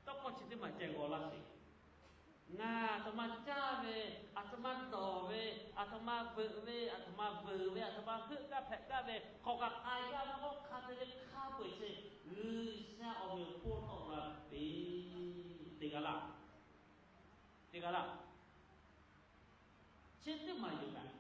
tawˇ hkawˇ chi teˇ maˬ ceh g'aw laˇ sheˍ. Ngaˬ a htoꞈ ma caˇ ve, a htoꞈ ma dawˬ ve, a htoꞈ ma veuꞈ ve, aˬ htoꞈ ma veuꞈ ve, aˬ htoꞈ ma heuˆ gaˇ hpehꞈ gaˇ ve, hk'awꞈ kaꞈ k'ai gaˇ ve, k'awꞈ hk'a te ve hk'a peu-eˬ chi G'uiˬsha awˬ meꞈ awˬ hponˇ tawˆ la ve teˇ g'aˇ laˇ. Teˇ g'aˇ laˇ. Chi teˇ maˬ yoˬ kaꞈ,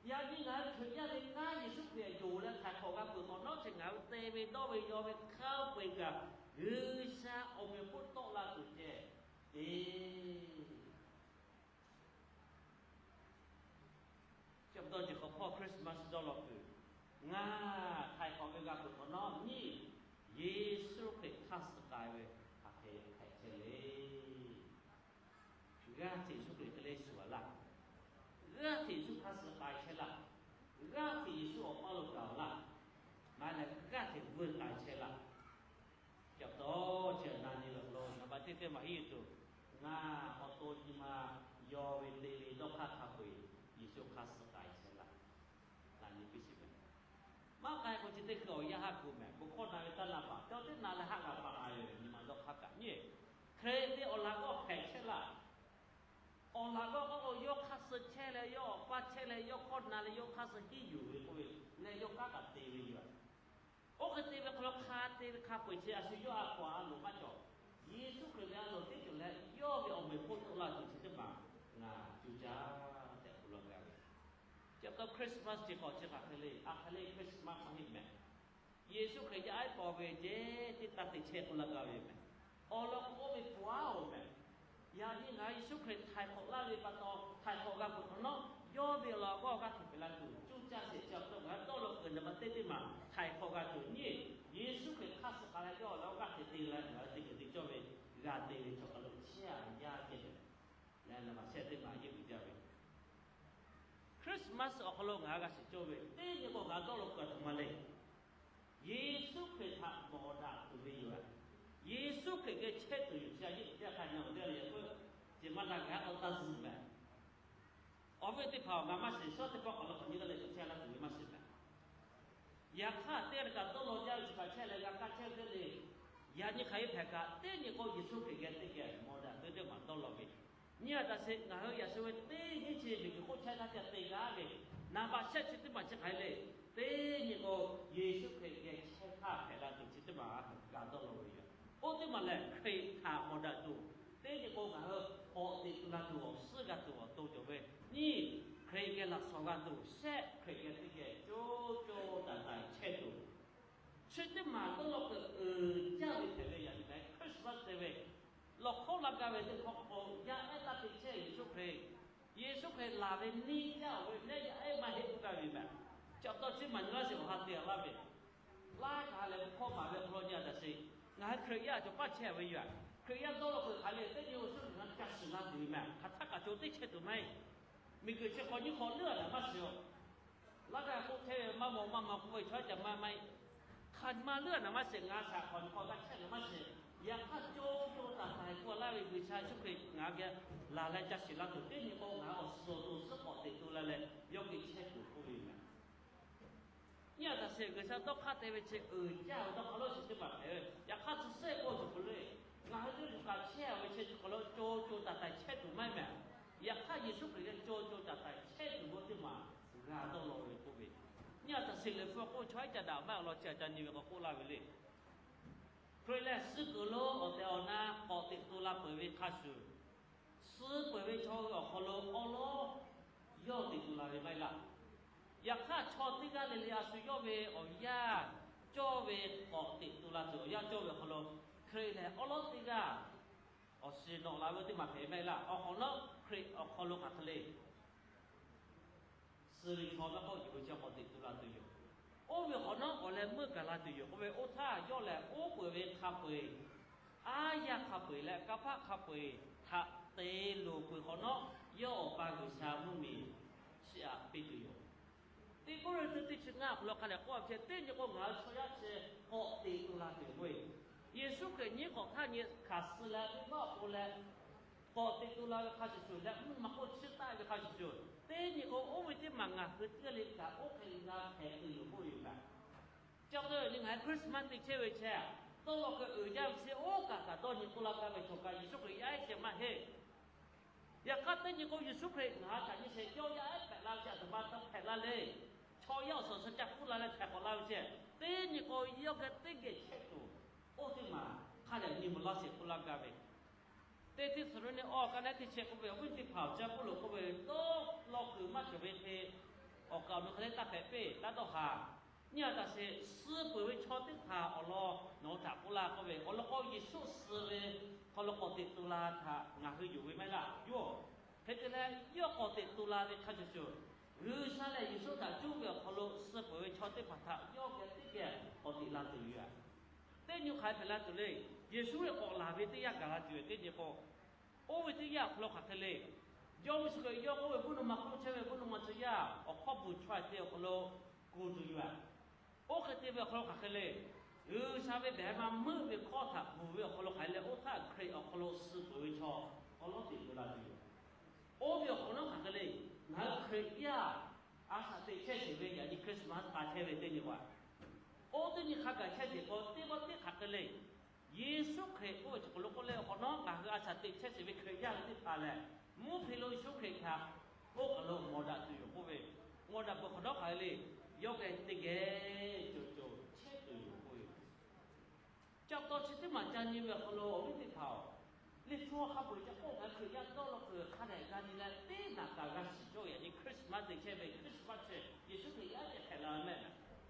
yaꞈ nyi ngaˬ hui Hkriꞈ yaˇ ve kanˉ Yeˍsuˆ Hkriꞈ yonˍ leh htaiˍ hk'awꞈ g'a peuˬ hk'awꞈ nawˉ chi ngaˬ hui te ve dawˇ ve yaw ve hk'a peu-eˬ kaꞈ, G'uiˬsha awˬ meꞈ awˬ hponˇ tawˆ la tuˬ ceh te Chi pa taw, chi hk'awꞈ hpawˇ Christmas dawˇ law kuiˬ, ngaˬ htaiˍ hk'awꞈ ve g'a peuˬ hk'awꞈ nawˉ nyiˇ, Yeˍsuˆ Hkriꞈ hk'aˇ suh k'ai ve hk'aˬ hk'e hpehꞈ chehˇ le. G'aˇ hteꞈ Yeˍsuˆ Hkriꞈ hk'e le shuˍ a laˇ. G'aˇ hteꞈ Yeˍsuˆ hk'aˇ suh k'ai chehˇ laˇ. G'aˇ hteꞈ Yeˍsuˆ awˬ paˇ lo gaˬ a laˇ. Maˇ heˆ leh g'aˇ hteꞈ veuˇ k'ai chehˇ laˇ. Chi pa taw, chi na nyi lawˬ lo naˍ baꞈ teˇ teˇ maˬ hiˉ tuˬ, ngaˬ awˬ to nyi ma yaw ve te ve dawˇ hk'aˇ hk'a peu-eˬ Yeˍsuˆ hk'aˇ suh k'ai chehˇ laˇ. Na nyi piˇ shiˍ meh. Maˇ k'ai k'o, chi teˇ hkui awˬ yanˇ haˆ gu meh. Bon hkawˇ na ve taˇ na paˍ, caw teˇ na leh haˆ g'a paˍ a ve nyi ma dawˇ hk'aˇ kaꞈ nyi. Hkriꞈ ve awˬ laꞈ g'awˇ hpehꞈ chehˇ laˇ. Awˬ laꞈ g'awˇ k'o, yawˇ hk'aˇ suh chehˇ leh, yawˇ awˬ paˇ chehˇ leh, yawˇ hkawˇ na leh, yawˇ hk'aˇ suh hiˉ yuˬ ve k'oˆ ve leh, yawˇ kanˉ kaꞈ te ve yoˬ. Oˇ hk'e te ve hk'aw lo hk'a te ve hk'a peu-eˬ chi a shu yawˇ a hkaw a loˍ maˇ cawˬ. Yeˍsuˆ Hkriꞈ ve a loˍ teˇ ceuˬ leh yawˇ ve awˬ meꞈ hponˇ tawˆ la tuˬ chi teˇ maˬ ngaˬ cuˇ caˇ tehꞈ k'oˆ laˇ gaˇ ve. Chi pa taw Christmas chi hk'awꞈ chi hk'aˬ hk'e le, a hk'e le Christmas maˇ heˆ meh. Yeˍsuˆ Hkriꞈ yaˇ ehˉ paw ve ceh teˇ taˇ te chehˇ k'oˆ laˇ gaˇ ve yoˬ meh. Awˬ lawn k'o, oˇ ve pawehˇ oˬ meh. Yaꞈ nyi ngaˬ hui Yeˍsuˆ Hkriꞈ htaiˍ hk'awꞈ laˇ ve pa taw, htaiˍ hk'awꞈ g'a peuˬ hk'awꞈ nawˉ, yawˇ ve awˬ laꞈ g'awˇ g'aˇ hteꞈ hpehꞈ la tuˬ cuˇ caˇ sheˍ. Chi pa taw ngaˬ hui dawˇ law kuiˬ naˍ baꞈ teˇ teˇ maˬ htaiˍ hk'awꞈ g'a tuˬ nyiˇ, Yeˍsuˆ Hkriꞈ hk'aˇ suh k'ai leh yawˇ awˬ laꞈ g'awˇ g'aˇ hteꞈ te la ngaˬ hui teˇ ceuˬ te cawˇ ve g'a te ve chaw hk'a lo chehˇ a yaˇ ceh. Leh naˍ baꞈ shehˆ teˇ maˬ yehˇ uiˍ jaˇ ve Christmas awˬ hk'aw lo ngaˬ hui g'a shiˍ cawˇ ve teˇ nyi k'o, ngaˬ dawˇ law kuiˬ a htoꞈ ma le. Yeˍsuˆ Hkriꞈ htaꞈ mawˬ daꞈ tuˬ ve yoˬ. Yeˍsuˆ Hkriꞈ geh chehˇ tuˬ yoˬ. Chi a yehˇ uiˍ jaˇ hk'a nyi awˬ teˇ g'aˇ le k'o, ceh maˇ daꞈ g'a k'aw taˇ zuhˬ meh. Awˬ viˉ teˇ hpaˍ-oˬ, ngaˬ maˇ shiˍ shawˉ teˇ pawˆ k'awꞈ la k'awꞈ nyi gaˇ leh k'awꞈ chehˇ laˇ tuˬ ve maˇ shiˍ meh. Yaꞈ hk'aˇ, teˇ g'aˇ le kaꞈ dawˇ law jaˇ ve chi kaꞈ chehˇ leh g'a kaˇ chehˇ ve le. Yaꞈ nyi hk'aˬ hk'e hpehꞈ kaꞈ, teˇ nyi k'o Yeˍsuˆ Hkriꞈ geh teˇ geh mawˬ daꞈ ve teˇ maˬ dawˇ law ve. Nyi a taꞈ sheˍ, ngaˬ hui yaꞈ shu ve teˇ hinˉ chi miˬguiˬ hk'oˆ chehˇ htaˇ ca te gaˇ ve, naˍ baꞈ shehˆ chi teˇ maˬ chi hk'aˬ hk'e le. Teˇ nyi k'o, Yeˍsuˆ Hkriꞈ geh chehˇ htaˇ hpehꞈ la tuˬ chi teˇ maˬ g'a dawˇ law ve yoˬ. Oˇ teˇ maˬ lehˬ, Hkriꞈ htaꞈ mawˬ daꞈ tuˬ, teˇ nyi k'o ngaˬ hui k'awꞈ teꞈ tu la tuˬ awˬ suhˉ g'a tuˬ awˬ to cawˬ ve, nyiˇ, Hkriꞈ geh laꞈ shawnˍ g'a tuˬ, shehˆ, Hkriꞈ geh teˇ geh co co taiˍ taiˍ chehˇ tuˬ. Chi teˇ maˬ dawˇ law kuiˬ uiˍ jaˇ ve hpehꞈ ve yaꞈ nyi leh Christmas te ve, lawˬ hkawˇ la gaˇ ve teˇ hkawˇ k'o, yaˇ ehˉ taˇ te chehˇ Yeˍsuˆ Hkriꞈ. Yeˍsuˆ Hkriꞈ laˬ ve neˇ jaˇ-oˬ ve leh yaˇ ehˉ maˇ heˆ k'oˆ gaˇ ve meh. Chi pa taw chi maˬ nyi laˇ sheˍ awˬ ha te a laˇ ve, laˇ kaꞈ lehˬ hkawˇ maˍ ve hk'aw lo nyi a taꞈ sheˍ. Ngaˬ hui Hkriꞈ yaˇ cawˬ paˇ chehˇ ve yoˬ. Hkriꞈ yaˇ dawˇ law kuiˬ hk'aˬ le, teˇ nyi awˬ suhˉ ngaˬ hui ca shiˍ laˇ tuˬ ve meh. Hk'aˬ htaˆ kaꞈ co teˇ chehˇ tuˬ maˇ heˆ. Miˬguiˬ chi hk'awꞈ nyiˇ hk'awꞈ leuˉ a naˍ maˇ shiˍ-oˬ. Laˇ g'aˇ k'oˆ chehˇ ve maˇ mawˬ maˇ maw k'oˆ ve chaw caꞈ maˇ maˇ heˆ. Hk'aˬ ma leuˉ a naˍ maˇ shiˍ, ngaˬ shaꞈ hk'awꞈ nyi hk'awꞈ g'a chehˇ naˍ maˇ shiˍ. Yaꞈ hk'aˇ co co taiˍ taiˍ k'oˆ laˇ ve G'uiˬsha Yeˍsuˆ Hkriꞈ ngaˬ hui geh laˬ leh ca shiˍ laˇ tuˬ teˇ nyi k'o ngaˬ hui awˬ suhˍ awˬ to suhˉ k'awꞈ teꞈ to la leh yawˇ geh chehˇ tuˬ k'oˆ ve meh. Nyi a taꞈ sheˍ, G'uiˬsha dawˇ hk'aˇ te ve chi uiˍ jaˇ ve dawˇ hk'aˇ lawˇ shiˍ teˇ maˬ hpehꞈ ve. Yaꞈ hk'aˇ tcuh sehˆ k'oˆ tuˬ k'o le, ngaˬ hui teˇ g'uiˬ kaꞈ chehˇ a ve chi hk'aw lo co co taiˍ taiˍ chehˇ tuˬ maˇ heˆ meh. Yaꞈ hk'aˇ Yeˍsuˆ Hkriꞈ geh co co taiˍ taiˍ chehˇ tuˬ k'o teˇ maˬ g'a dawˇ law ve k'oˆ ve. Nyi a taꞈ sheˍ, Liꞈ hpu k'oˆ ve chaw haiˉ ca daꞈ maˇ awˬ lawn chi a ca nyi ve k'awꞈ k'oˆ laˇ ve le. Hkriꞈ lehˬ suh kuiˬ lo awˬ tehˬ awˬ na k'awꞈ teꞈ tu la peuˬ ve hk'a shuˍ, suh peuˬ ve chaw hui awˬ hk'aw lo awˉ lawˉ yawˇ teꞈ tu la ve maˇ heˆ laˇ. Yaꞈ hk'aˇ, chaw teˇ g'aˇ le le a shu yawˇ ve awˬ yanˇ cawˇ ve k'awꞈ teꞈ tu la tuˬ awˬ yanˇ cawˇ ve awˬ hk'aw lo, Hkriꞈ lehˬ awˉ lawˉ teˇ g'aˇ awˬ shiˍ nawꞈ la ve teˇ maˬ hpehꞈ maˇ heˆ laˇ. Awˬ hk'awꞈ nawˉ Hkriꞈ awˬ hk'aw lo hk'aˬ hk'e le suh ve chaw maˇ k'oˆ, yonˍ ve chaw k'awꞈ teꞈ tu la tuˬ yoˬ. Oˇ ve awˬ hk'awꞈ nawˉ k'awꞈ leh meuˇ gaˬ la tuˬ yoˬ k'oˆ ve, oˇ htaˇ yawˇ lehˬ oˉ peunˍ ve hk'a peu-eˬ, aˉ yaˇ hk'a peu-eˬ leh kanˇ paˆ hk'a peu-eˬ htaꞈ te loˍ peuˬ hk'awꞈ nawˉ, yawˇ Awˬ pa G'uiˬsha mvuhˇmiˬ chiˇ aꞈ piˇ tuˬ yoˬ. Teˇ Kawˇrenˍhtuˆ teˇ chi ngaˇ awˬ hk'aw lo hk'a dehꞈ k'oˆ a ve chi, teˇ nyi k'o ngaˬ hui chaw yaˇ chi k'awꞈ teꞈ tu la tuˬ yoˬ k'oˆ ve, Yeˍsuˆ Hkriꞈ nyiˇ hk'awꞈ htaˇ nyi hkanˍ suh leh teˇ g'aˇ awˬ pon leh k'awꞈ teꞈ tu la ve hk'a shuˍ shuˍ leh, mvuhˇ maˬ k'oˆ chiˇ taˆ ve hk'a shuˍ shuˍ, teˇ nyi k'o oˇ ve teˇ maˬ ngaˬ hui teˇ g'aˇ le kaꞈ oˇ hk'e g'a hpehꞈ tuˬ yoˬ k'oˆ ve yoˬ meh. Chi pa taw, ngaˬ hui Christmas te chehˇ ve chi, dawˇ law kuiˬ uiˍ jaˇ ve chi oˇ kaꞈ kaꞈ dawˇ nyi k'oˆ laˇ gaˇ ve chaw kaꞈ Yeˍsuˆ Hkriꞈ yaˇ ehˉ shehˍ maˇ heˆ. Yaꞈ hk'aˇ teˇ nyi k'o Yeˍsuˆ Hkriꞈ ngaˬ hui htaꞈ nyi sheˍ yawˇ yaˇ ehˉ hpehꞈ la chi aˬ htoꞈ ma taˇ hpehꞈ la le. Chaw yaˇ awˬ suhˍ awˬ shaˍ ca hpuˇ la leh hpehꞈ k'awꞈ la ve ceh, teˇ nyi k'o yawˇ geh teˇ geh chehˇ tuˬ, oˇ teˇ maˬ hk'a dehꞈ nyi ma laˇ sheˍ k'oˆ laˇ gaˇ ve. Teˇ Hteˇsaˍlawˇniˆ awˬ ka naˉ teˇ chi k'oˆ ve, awˬ viˉ teˇ hpaˍ awˬ ca Pawˇluꞈ k'oˆ ve, dawˇ law kuiˬ maˇ cawˬ ve hk'e, awˬ kaˍ awˬ nu hk'e le taˇ hpehꞈ piˇ taˇ dawˇ haˍ. Nyi a taꞈ sheˍ, suh peuˬ ve chaw teˇ hpaˍ awˬ lawn nawˬ hui htaꞈ k'oˆ laˇ k'oˆ ve, awˬ lawn k'o Yeˍsuˆ suh ve hk'aw lo k'awꞈ teꞈ tu la htaꞈ ngaˬ hui yonˍ ve maˇ heˆ laˇ. Yawˇ hk'e te leh yawˇ k'awꞈ teꞈ tu la ve hk'a shuˍ shuˍ, G'uiˬsha leh Yeˍsuˆ htaꞈ cuˇ ve awˬ hk'aw lo suh peuˬ ve chaw teˇ hpaˍ htaꞈ yawˇ geh teˇ geh k'awꞈ teꞈ la tuˬ yoˬ. Teˇ nyi hk'aˬ hk'e hpehꞈ la tuˬ le. Yeˍsuˆ ve k'awꞈ laˬ ve teˇ yanˇ gaˬ la tuˬ ve teˇ nyi k'o, oˇ ve teˇ yanˇ awˬ hk'aw lo hk'aˬ hk'e le. Jawˇmawˇ Yeˍsuˆ Hkriꞈ yawˇ k'oˆ ve, mvuhˇ naw ma hk'oˆ chehˇ ve mvuhˇ naw ma tcuh yaˇ awˬ hkawˇ bvuhˬ chaweh te awˬ hk'aw lo kuˬ tuˬ yoˬ. Oˇ hk'e te ve awˬ hk'aw lo hk'aˬ hk'e le. G'uiˬsha ve behˬ ma meuˆ ve hkawˇ htaꞈ bvuhˬ ve awˬ hk'aw lo hk'aˬ hk'e le, oˇ htaˇ Hkriꞈ awˬ hk'aw lo suh peuˬ ve chaw awˬ lawn teꞈ tu la tuˬ yoˬ. Oˇ ve awˬ hk'awꞈ nawˉ hk'aˬ hk'e le, ngaˬ hui Hkriꞈ yaˇ a shaꞈ teꞈ chehˇ sheˍ ve yaꞈ nyi Christmas k'a chehˇ ve teˇ nyi k'o, oˇ teˇ nyi hk'a gaˬ chehˇ sheˍ k'o, teˇ pawˆ teˇ hk'aˬ hk'e le, Yeˍsuˆ Hkriꞈ k'oˆ ve chi k'o lo k'oˆ leh awˬ hk'awꞈ nawˉ ngaˬ hui a shaꞈ teꞈ chehˇ sheˍ ve Hkriꞈ yaˇ ve teˇ hpaˍ lehˬ, mvuhˇ hpe lo Yeˍsuˆ Hkriꞈ htaꞈ oˇ kaˬ lo mawˬ daꞈ tuˬ yoˬ k'oˆ ve, mawˬ daꞈ peuˬ hk'awꞈ nawˉ hk'aˬ hk'e le, yawˇ geh teˇ geh cawˬ cawˬ chehˇ tuˬ yoˬ k'oˆ ve. Chi pa taw chi teˇ maˬ ca nyi ve awˬ hk'aw lo awˬ viˉ teˇ hpaˍ-oˬ, Liꞈ hpu hk'a peu-eˬ ca k'oˆ ngaˬ hui Hkriꞈ yaˇ dawˇ law kuiˬ hk'a dehꞈ g'a nyi leh teˇ naˍ kaꞈ g'a shiˍ cawˇ ve yaꞈ nyi Christmas teꞈ chehˇ ve Christmas chi Yeˍsuˆ Hkriꞈ yaˇ geh hpehꞈ la ve mehˆ.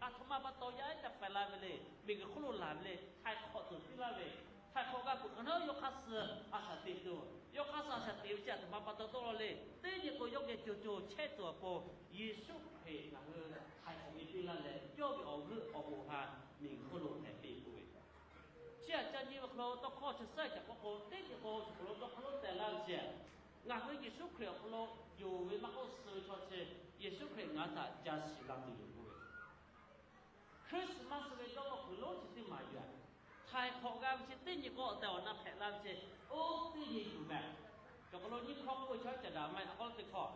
Aˬ htoꞈ ma pa taw yaˇ ehˉ ca hpehꞈ la ve le. Miˬguiˬ hk'oˆ lo laˬ ve le. Htaiˍ hk'awꞈ tuˬ piˇ laˇ ve, htaiˍ hk'awꞈ g'a kuˬ hk'awꞈ nawˉ yawˇ hk'aˇ suh a shaꞈ teꞈ tuˬ, yawˇ hk'aˇ suh a shaꞈ teꞈ ve chi aˬ htoꞈ ma pa taw dawˇ law le. Teˇ nyi k'o yawˇ geh co co chehˇ tuˬ awˬ pon Yeˍsuˆ Hkriꞈ ngaˬ hui htaiˍ hk'awꞈ ve piˇ laˇ leh, yawˇ ve awˬ g'euˆ awˬ hoꞈ ha miˬguiˬ hk'oˆ lo hpehꞈ piˇ k'oˆ ve. Chi aꞈ ca nyi ve hk'aw lo tawˇ hkawˇ chi suhˉ ca k'oˆ k'o, teˇ nyi k'o chi hk'aw lo tawˇ hkawˇ lonˉ teh laˇ ve chi, ngaˬ hui Yeˍsuˆ Hkriꞈ awˬ hk'aw lo yonˍ ve maˇ k'oˆ, suh ve chaw chi Yeˍsuˆ Hkriꞈ ngaˬ hui htaꞈ ca shiˍ la tuˬ yoˬ k'oˆ ve. Christmas ve dawˇ law kuiˬ lonˉ chi teˇ maˬ yoˬ. Htaiˍ hk'awꞈ g'a ve chi teˇ nyi k'o awˬ tehˬ awˬ na hpehꞈ la ve chi, oˇ teˇ nyi tuˬ mehˍ. Cawˬ hk'aw lo nyiˇ hkawˇ k'oˆ ve chaw caꞈ daꞈ maˇ heˆ. Aꞈ k'aw teˇ hkawˇ,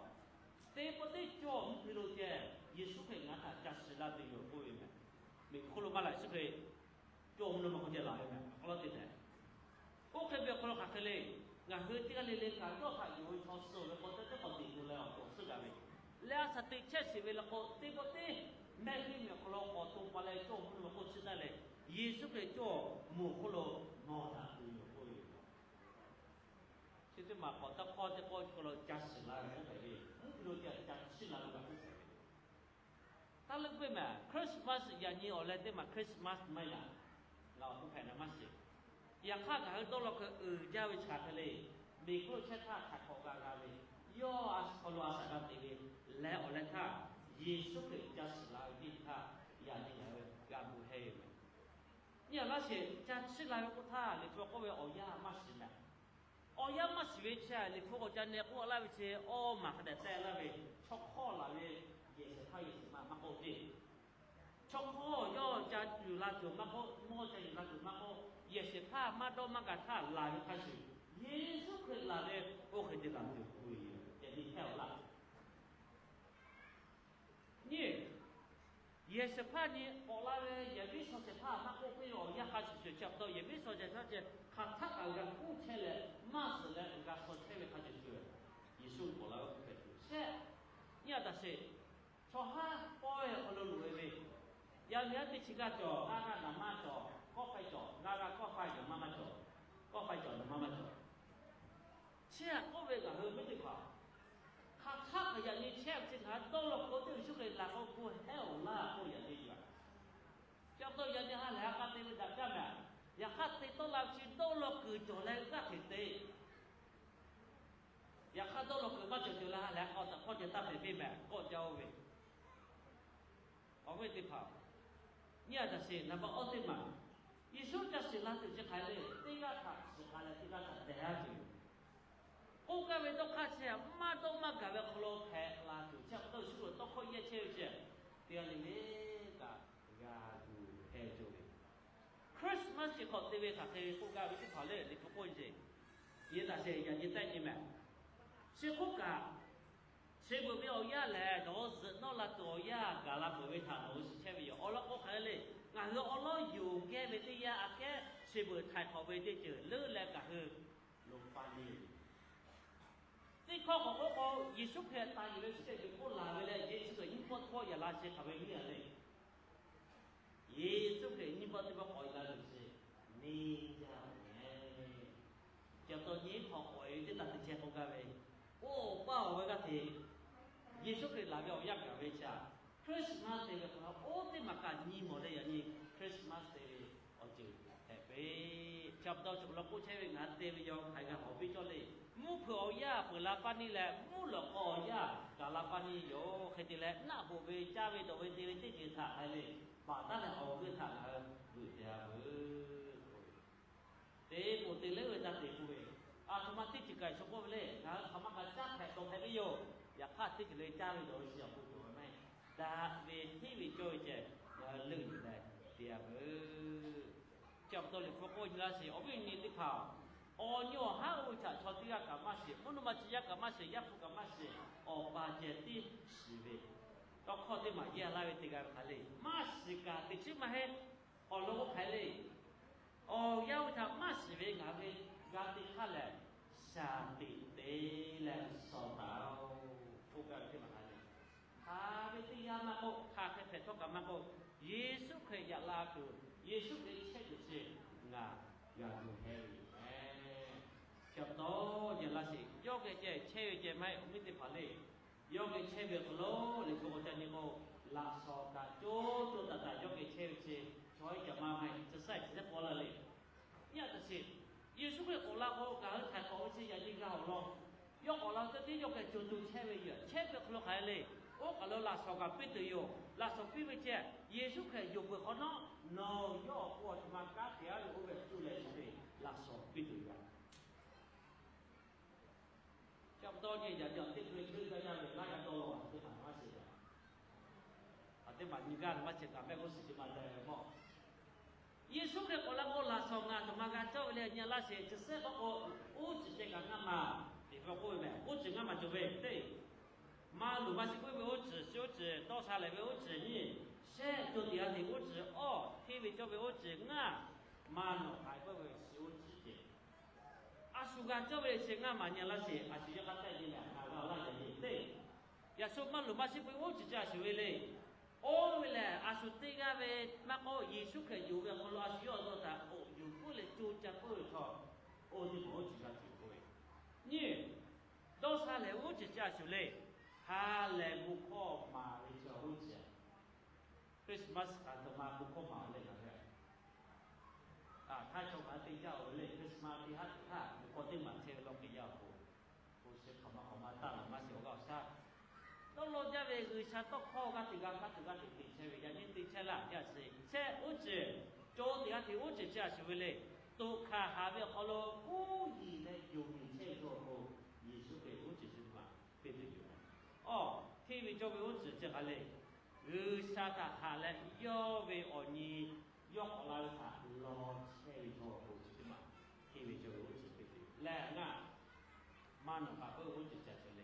teˇ pawˆ teˇ cawˇ mvuhˇ hpe lo ceh Yeˍsuˆ Hkriꞈ ngaˬ hui htaꞈ ca shiˍ la tuˬ yoˬ k'oˆ ve mehˍ. Miˬguiˬ hk'oˆ lo maˇ laꞈ Yeˍsuˆ Hkriꞈ cawˇ mvuhˇ naw ma hk'aw ceh laˬ ve mehˍ. Aꞈ k'aw teˇ hpehꞈ. Oˇ hk'e ve awˬ hk'aw lo hk'aˬ hk'e le, ngaˬ hui teˇ g'aˇ le le kaꞈ yawˇ htaꞈ yonˍ ve chaw suh ve k'o, teˇ teˇ k'awꞈ teꞈ tuˬ leh awˬ to suhˉ gaˬ ve, leh a shaꞈ teꞈ chehˇ sheˍ ve le k'o, teˇ pawˆ teˇ mehˆ teˇ miˬ awˬ hk'aw lo k'awꞈ to pa leh cawˇ mvuhˇ naw ma k'oˆ chi taˇ leh, Yeˍsuˆ Hkriꞈ cawˇ mvuhˇ hk'oˆ lo nawˬ htaꞈ tuˬ yoˬ k'oˆ ve yoˬ. Chi teˇ maˬ k'awꞈ tawˇ hkawˇ teˇ hkawˇ chi hk'aw lo ca shiˍ la ve k'oˆ hpehꞈ ve, mvuhˇ hpe lo ca ca shiˍ la ve k'oˆ hpehꞈ ve. Taˇ leuˆ ve mehˍ, Christmas yaꞈ nyi awˬ leh teˇ maˬ Christmas maˇ yaꞈ, ngaˬ awˬ hk'oˆ hpehꞈ na maˇ shiˍ. Yaꞈ hk'aˇ ngaˬ hui dawˇ law kuiˬ uiˍ jaˇ ve chi hk'aˬ hk'e le, miˬguiˬ hk'oˆ lo chehˇ htaˇ htaiˍ hk'awꞈ g'a g'a ve, yawˇ a k'aw lo a shaꞈ g'a teꞈ ve, leh awˬ leh htaˇ Yeˍsuˆ Hkriꞈ ca shiˍ la ve teˇ htaˇ yaꞈ nyi ngaˬ hui g'a gu heh ve mehˍ. Nyi aꞈ laˇ sheˍ, ca shiˍ la ve k'oˆ htaˇ Liꞈ hpu k'oˆ ve awˬ yanˇ maˇ shiˍ mehˍ. Awˬ yanˇ maˇ shiˍ ve chi Liꞈ hpu k'awꞈ ca neh k'oˆ laˇ ve chi, awˇ maˬ hk'a dehꞈ teh laˇ ve, chaw hk'awˇ laˬ ve yehˬ shehˍ hpaˇ yehˬ shehˍ ma maˇ k'oˆ ve, chaw hk'awˇ yawˇ ca yuˬ la tuˬ maˇ k'oˆ, mawˇ ca yuˬ la tuˬ maˇ k'oˆ, yehˬ shehˍ hpaˇ maˇ dawˇ maˇ gaˬ htaˇ laˬ ve hk'a shuˍ, Yeˍsuˆ Hkriꞈ laˬ ve oˇ hk'e te laˬ tuˬ k'oˆ ve yoˬ. Yaꞈ nyi hehˉ awˬ laˇ. Nyi, yehˬ shehˍ hpaˇ nyi k'awꞈ la ve yehˬ miˉ shaw shehˍ hpaˇ maˇ k'oˆ piˇ ve awˬ yanˇ hk'a shuˍ shuˍ chi pa taw, yehˬ miˉ shaw shehˍ hpaˇ ceh hk'aˬ htaˆ kaꞈ g'a k'oˆ chehˇ leh, maˇ suhˍ leh g'a shaw chehˇ ve hk'a shuˍ shuˍ, Yeˍsuˆ k'awꞈ la ve hk'e hpehꞈ tuˬ shehˆ. Nyi a taꞈ sheˍ, chaw haˉ pawehˇ awˬ hk'aw lo loꞈ e ve, yaꞈ nyi haˉ teˇ chi g'aˇ cawˬ, g'aˇ g'aˇ naˍ manˇ cawˬ, kawˆ faiˇ cawˬ, g'aˇ g'aˇ kawˆ faiˇ naˍ manˇ maˇ cawˬ, kawˆ faiˇ cawˬ naˍ manˇ maˇ cawˬ. Chi aꞈ k'oˆ ve ngaˬ hui miˇ teˇ hpaˍ, hk'aˬ htaˆ kaꞈ yaꞈ nyi chehˇ ve chi ngaˬ hui dawˇ law kuiˬ teˇ Yeˍsuˆ Hkriꞈ laˬ k'o gu hehˉ awˬ laˇ k'oˆ yaꞈ nyi yoˬ. Chi pa taw yaꞈ nyi ha lehˬ ha k'a te ve daꞈ jaˇ mehˍ. Yaꞈ hk'aˇ te tawˆ la ve chi dawˇ law kuiˬ cawˬ leh g'aˇ hteꞈ te. Yaꞈ hk'aˇ dawˇ law kuiˬ maˇ cawˬ cawˬ leh ha lehˬ ha k'a taꞈ hk'awˇ ceh taˇ hpehꞈ piˇ mehˍ k'awꞈ jaˇ oˇ ve. Awˬ viˉ teˇ hpaˍ, nyi a taꞈ sheˍ naˍ baˆ awˇ teˇ maˬ, Yeˍsuˆ ca shiˍ la tuˬ chi hk'aˬ le, teˇ g'aˇ htaꞈ shiˍ k'ai leh teˇ g'aˇ htaꞈ deh haˉ tuˬ yoˬ. K'oˆ gaˇ ve dawˇ hk'aˇ chi maˇ dawˇ maˇ gaˬ ve hk'aw lo hpehꞈ la tuˬ chi pa taw shu lo tawˇ hkawˇ yehˇ chehˇ ve chi, teˇ g'aˇ le le kaꞈ g'a tuˬ hpehꞈ cawˬ ve. Christmas chi hk'awꞈ te ve hk'aˬ hk'e k'oˆ gaˇ ve teˇ hpaˍ le, Liꞈ hpu k'oˆ ve ce, yehˬ taꞈ sheˍ yaꞈ nyi tehˆ nyi mehˍ. Chi hk'oˆ kaꞈ, chi beuꞈ ve awˬ yanˇ lehˬ nawˬ hui zuhꞈ nawˇ la tuˬ awˬ yanˇ gaˬ la peuˬ ve htaꞈ nawˬ hui shiˍ chehˇ ve yoˬ. Awˬ lawn k'o hk'aˬ hk'e le, ngaˬ hui awˬ lawn yonˍ gehˇ ve teˇ yanˇ aꞈ kehˉ chi beuꞈ htaiˍ hk'awꞈ ve teˇ ceuˬ leuˉ leh ngaˬ hui loˍ pa le. Teˇ hkawˇ k'awꞈ k'oˆ k'o, Yeˍsuˆ Hkriꞈ taˍ yuˬ ve chi teˇ hkawˇ laˬ ve leh, Yeˍsuˆ Hkriꞈ nyiˇ pawˆ teˇ pawˆ yaꞈ la sheh hk'aˬ ve nyiˇ a le. Yeˍsuˆ Hkriꞈ nyiˇ pawˆ teˇ pawˆ k'awꞈ yaꞈ la ve chi neˇ jaˇ ve. Chi pa taw nyi hk'awꞈ k'awꞈ e ve teˇ taꞈ te chehˇ k'oˆ gaˇ ve, oˇ paˇ awˬ ve g'aˇ hteꞈ Yeˍsuˆ Hkriꞈ laˬ ve awˬ yanˇ gaˬ ve chi a, Christmas te ve hk'aw lo oˇ teˇ maˬ kaꞈ nyi mawˬ leh yaꞈ nyi Christmas te ve awˬ ceuˬ hpehꞈ ve. Chi pa taw chaw lo k'oˆ chehˇ ve, ngaˬ hui te ve yaw hk'aˬ hk'e g'a hawˬ piˇ cawˇ le. Mvuhˇ hpeuꞈ awˬ yanˇ peuˬ la paˇ neˇ leh, mvuhˇ lawꞈ k'aw awˬ yanˇ gaˬ la paˇ neˇ yoˬ. Hk'e te leh, naˆ hoꞈ ve caˇ ve dawˬ ve te ve teˇ ceuˬ htaꞈ hk'a le, baˬ taˉ leh awˬ g'euˆ htaꞈ ngaˬ hui veuꞈ te a veuˬ. Teˇ poˬ te leuˉ ve taˇ te k'oˆ ve, aˬ htoꞈ ma teˇ ceuˬ kaꞈ shu k'oˆ ve le, ngaˬ hui hk'aˬ ma kaꞈ caˇ hpehꞈ dawˬ hpehꞈ ve yoˬ. Yaꞈ hk'aˇ teˇ ceuˬ le caˇ ve dawˬ ve chi awˬ hk'aw lo cawˬ ve maˇ heˆ. Daꞈ ve hteˇ ve cawˇ ve ceh ngaˬ hui leuˆ yuˬ leh te a veuˬ. Chi pa taw Liꞈ hpu k'oˆ nyi laˇ sheˍ, awˬ viˉ awˬ nyi teˇ hpaˍ-oˬ, awˬ nyi awˬ haˉ oˇ ve htaꞈ chaw teˇ g'aˇ kaꞈ maˇ shiˍ, mvuhˇ naw ma chi yaˇ kaꞈ maˇ shiˍ, Yaˇ hpu kaꞈ maˇ shiˍ, Awˬ pa ceh tiˉ shiˍ ve. Tawˇ hkawˇ teˇ maˬ yehˇ laˇ ve teˇ g'aˇ ve hk'a le, maˇ shiˍ kaꞈ teꞈ chiˉ maˇ heˆ. Awˬ lawn k'o hk'aˬ hk'e le, awˬ yanˇ oˇ htaꞈ maˇ shiˍ ve ngaˬ ve g'a te hk'aˇ lehˬ, shaˍ tiꞈ te leh shawˍ taˍ-oˬ k'oˆ gaˇ ve teˇ maˬ hk'a le. Hk'aˬ ve teˇ yanˇ maˇ k'oˆ, hk'aˬ hk'e hpehꞈ htawˇ kaꞈ maˇ k'oˆ, Yeˍsuˆ Hkriꞈ yaꞈ la tuˬ, Yeˍsuˆ Hkriꞈ chehˇ tuˬ chi ngaˬ g'a tuˬ hpehꞈ ve yoˬ. Chi pa taw yaꞈ la sheˍ, yawˇ geh ceh chehˇ ve ceh maˇ heˆ, awˬ viˉ teˇ hpaˍ le. Yawˇ geh chehˇ ve hk'aw lo Liꞈ hpu k'awꞈ ca nyi k'o, laꞈ shawnˍ kaꞈ co co taiˍ taiˍ yawˇ geh chehˇ ve chi chaw iˉ caꞈ maˇ maˇ heˆ, chi saiˉ chi sehˉ k'aw laˇ le. Nyi a taꞈ sheˍ, Yeˍsuˆ Hkriꞈ k'awꞈ la k'o, ngaˬ hui htaiˍ hk'awꞈ ve chi yaꞈ nyi g'a awˬ lawn. Yawˇ k'awꞈ la teˇ tiˉ yawˇ geh co co chehˇ ve yoˬ. Chehˇ ve hk'aw lo hk'aˬ hk'e le, oˇ kaˬ lo laꞈ shawnˍ kaꞈ piˇ tuˬ yoˬ. Laꞈ shawnˍ piˇ ve ceh, Yeˍsuˆ Hkriꞈ yonˍ peuˬ hk'awꞈ nawˉ, nawˬ yawˇ awˬ pon awˬ htoꞈ ma kanˉ te a ve oˇ ve cuˇ leh chi ve laꞈ shawnˍ piˇ tuˬ yoˬ. Chi pa taw nyi yaꞈ nyi teˇ hkui leuˆ gaˇ jaˇ ve laˇ g'a dawˇ law a teˇ hpaˍ maˇ sheˍ kaꞈ, a teˇ hpaˍ nyi gaˇ ve maˇ sheˍ kaꞈ mehˆ g'uˇ suhˍ te ma deh ve mawˇ. Yeˍsuˆ Hkriꞈ k'awꞈ la k'o, laꞈ shawnˍ ngaˬ htoꞈ ma g'a cawˇ ve le nyi a laˇ sheˍ. Chi sehˉ k'oˆ k'o, uˉ ceuˬ ceh kaꞈ ngaˇ maˬ, Liꞈ hpu k'oˆ ve mehˍ, uˉ ceuˬ ngaˇ maˬ cawˬ ve teˇ maˇ luˬ maˇ shiˉ puiˉ ve uˉ ceuˬ, chi uˉ ceuˬ, dawˇ sha lehˬ ve uˉ ceuˬ nyiˇ, shehˆ co tiꞈ ha tiꞈ uˉ ceuˬ awˇ, hteˇ ve cawˇ ve uˉ ceuˬ ngaˇ, maˇ nawˬ hk'aiˍ puiˉ ve shi uˉ ceuˬ ceh. A shu g'a cawˇ ve chi ngaˇ maˬ nyi a laˇ sheˍ. A shu yawˇ k'aˉ tehˆ nyi lehˬ, ngaˬ g'a laˇ yaꞈ nyi teˇ, yaꞈ shu maˇ luˬ maˇ shiˉ puiˉ uˉ ceuˬ ceh a shu ve le. Oˇ ve lehˬ, a shu teˇ g'aˇ ve maˇ k'oˆ, Yeˍsuˆ Hkriꞈ yonˍ ve hk'aw lo a shu yawˇ awˬ to htaꞈ k'oꞈ yuˬ puiˉ leh co ca puiˉ ve chaw, oˇ teˇ hpaˍ uˉ ceuˬ g'a ceuˬ k'oˆ ve. Nyiˇ, dawˇ sha lehˬ uˉ ceuˬ ceh a shu le. Ha lehˬ bon hkawˇ maˍ ve chaw uˉ ceuˬ. Christmas hk'aˬ htoꞈ ma bon hkawˇ maˍ ve le ngaˬ hui. Htaˇ chaw kaꞈ te jaˇ oˬ ve le, Christmas teˇ haˉ teˇ haˉ bon hkawˇ teˇ maˬ chehˇ ve law kehˬ yaˇ awˬ pon, bon shiˍ hk'aˬ ma hk'aˬ ma taˇ laˬ maˇ shiˍ awˬ g'aˇ awˬ shaˉ. Dawˇ law jaˇ ve G'uiˬsha tawˇ hkawˇ g'aˇ teꞈ g'aˇ hk'aˇ teꞈ g'aˇ teꞈ te chehˇ ve yaꞈ nyi te chehˇ laˇ yaˇ sheˍ. Chehˇ uˉ ceuˬ, co teꞈ g'aˇ teꞈ uˉ ceuˬ ceh a shu ve le. Toꞈ hkanˍ haˍ ve awˬ hk'aw lo uˉ yiˍ leh yonˍ miˬ chehˇ ve chaw awˬ pon, Yeˍsuˆ Hkriꞈ uˉ ceuˬ chi teˇ maˬ piˇ tuˬ yoˬ. Awˇ, hteˇ ve cawˇ ve uˉ ceuˬ ceh hk'a le. G'uiˬsha htaꞈ haꞈ leh yawˇ ve awˬ nyi yawˇ k'awꞈ la ve htaꞈ law chehˇ ve chaw awˬ pon chi teˇ maˬ hteˇ ve cawˇ ve uˉ ceuˬ piˇ tuˬ yoˬ. Lehˬ ngaˇ, maˇ nawˬ hk'aˬ k'oˆ ve uˉ ceuˬ ceh a shu le.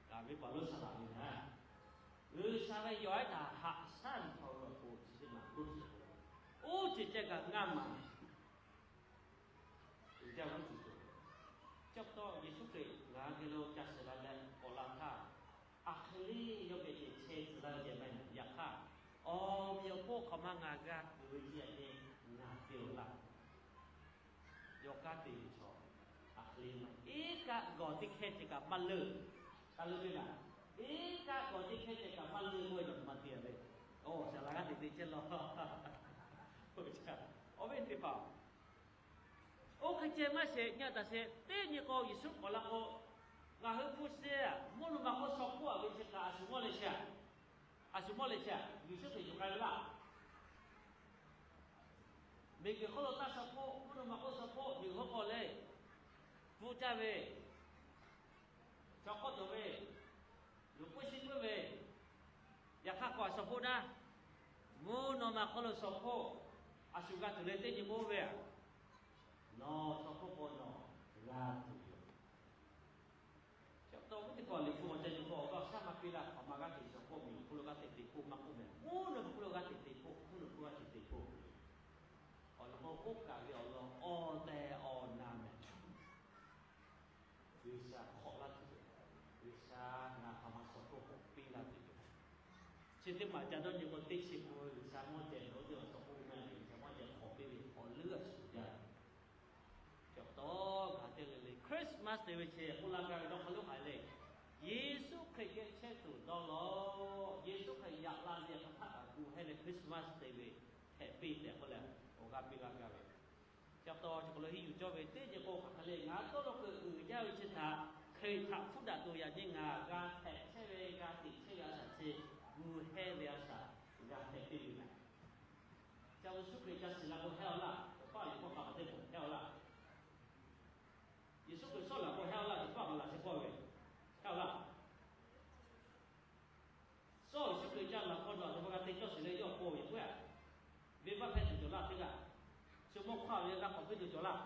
Ngaˬ ve paˍ lonˉ saˍ laꞈ ve naˉ, G'uiˬsha ve yawˬ ehˉ htaꞈ haꞈ shaˉ ve chaw ve awˬ pon chi teˇ maˬ uˉ ceuˬ, uˉ ceuˬ ceh kaꞈ ngaˇ maˬ uiˍ jaˇ ve uˉ ceuˬ ceh. Chi pa taw Yeˍsuˆ Hkriꞈ ngaˬ geh lo ca shiˍ la leh k'awꞈ la htaˇ, aˬ hk'e le yawˇ geh ceh chehˇ tcuh laˇ ve ceh maˇ heˆ. Yaꞈ hk'aˇ, awˬ meꞈ awˬ hponˇ hk'aˬ ma ngaˬ g'a kuˬ ve ceh a nyi ngaˬ te-o laˇ. Yawˇ kanˉ te ve chaw, aˬ hk'e le maˇ heˆ. Iˉ kaˆ gawˬ teˇ hkehˇ ceh kaꞈ maˇ leuˆ. Ka leuˆ ve laˬ. Iˉ kaˆ gawˬ teˇ hkehˇ ceh kaꞈ maˇ leuˆ k'oˆ ve, yawˇ maˇ te ve. Awˬ shaˍ laꞈ g'aˇ teꞈ te chehˇ law. Awˬ viˉ teˇ hpaˍ, oˇ hk'e ceh maˇ sheˍ nyi a taꞈ sheˍ. Teˇ nyi k'o Yeˍsuˆ k'awꞈ la k'o, ngaˬ hui hpu shi mvuhˇ naw ma hk'oˆ shaw hpoˆ a ve chi kaꞈ a shu mawˇ leh chehˇ, a shu mawˇ leh chehˇ, Yeˍsuˆ Hkriꞈ yuˬ k'ai ve laˇ. Miˬguiˬ hk'oˆ lo taˇ shaw hpoˆ, mvuhˇ naw ma hk'oˆ shaw hpoˆ, miˬguiˬ hk'oˆ k'awꞈ le, pfuhˇ caˇ ve, chaw hk'awˇ cawˬ ve, luˬ puiˉ shiˉ puiˉ ve, yaꞈ hk'aˇ k'awꞈ shaw hpoˆ naˉ, mvuhˇ naw ma hk'oˆ lo shaw hpoˆ, a shu g'a tuˬ leh teˇ nyi k'oˆ ve, nawˬ shaw hpoˆ k'o nawˬ g'a tuˬ yoˬ. Chi pa taw awˬ viˉ teˇ hpaˍ, Liꞈ hpu awˬ ceh nyi k'o awˬ g'aˇ awˬ shaˉ maˇ piˇ laˇ. Hk'aˬ ma g'aˇ hteꞈ shaw hpoˆ, miˬguiˬ hk'oˆ lo g'aˇ hteꞈ te hpoˆ maˇ k'oˆ mehˍ. Mvuhˇ naw ma hk'oˆ lo g'aˇ hteꞈ te hpoˆ, mvuhˇ naw ma hk'oˆ g'aˇ hteꞈ te hpoˆ. Awˬ lawn k'o, oˇ kaˬ ve awˬ lawn awˬ tehˬ awˬ na mehˍ. G'uiˬsha hk'awꞈ laˇ Chi teˇ maˬ ca dawˇ nyi k'o, teˇ chi k'o G'uiˬsha mawˇ ceh nawˬ oˇ teˇ awˬ suhˍ k'oˆ ve maˇ heˆ, G'uiˬsha mawˇ ceh hk'awꞈ piˇ ve awˬ leuˉ a shuˍ jaˇ. Chi pa taw gaˬ te le le Christmas te ve chi k'oˆ la gaˇ ve dawˇ hk'aˇ lonˉ hk'aˬ le, Yeˍsuˆ Hkriꞈ geh chehˇ tuˬ dawˇ law. Yeˍsuˆ Hkriꞈ yaꞈ la ve hk'aˬ htaˇ kaꞈ gu hehˇ leh Christmas te ve hpehꞈ piˇ tehꞈ k'oˆ leh awˬ g'aˇ piˇ laˇ gaˇ ve. Chi pa taw chi hk'aw lo henˇ yuˬ cawˇ ve teˇ nyi k'o hk'aˬ hk'e le, ngaˬ dawˇ law kuiˬ uiˍ jaˇ ve chi htaꞈ Hkriꞈ htaꞈ hpuˇ daꞈ tuˬ yaꞈ nyi ngaˬ g'a hpehꞈ chehˇ ve, g'a teꞈ chehˇ ve a shaꞈ chi gu hehˇ ve a shaꞈ g'a hpehꞈ piˇ ve mehˬ. Ca Yeˍsuˆ Hkriꞈ ca shiˍ la k'o hehˇ aw laˇ, cawˬ paˆ yuˬ hpawˇ k'a pa teˇ pawˆ hehˇ aw laˇ. Yeˍsuˆ Hkriꞈ sawˉ laꞈ k'o hehˇ aw laˇ, cawˬ paˆ maˍ laꞈ sheh pawˆ ve hehˇ aw laˇ. Sawˉ Yeˍsuˆ Hkriꞈ ca laꞈ k'aw daꞈ ve pa g'a te cawˇ shiˍ leh yawˇ k'oˆ ve k'o, venˇbaˆ hpehˇ tuˬ cawˬ laˇ teˇ g'aˇ, shu mawˇ hk'aˇ ve g'a k'awꞈ piˇ tuˬ cawˬ laˇ.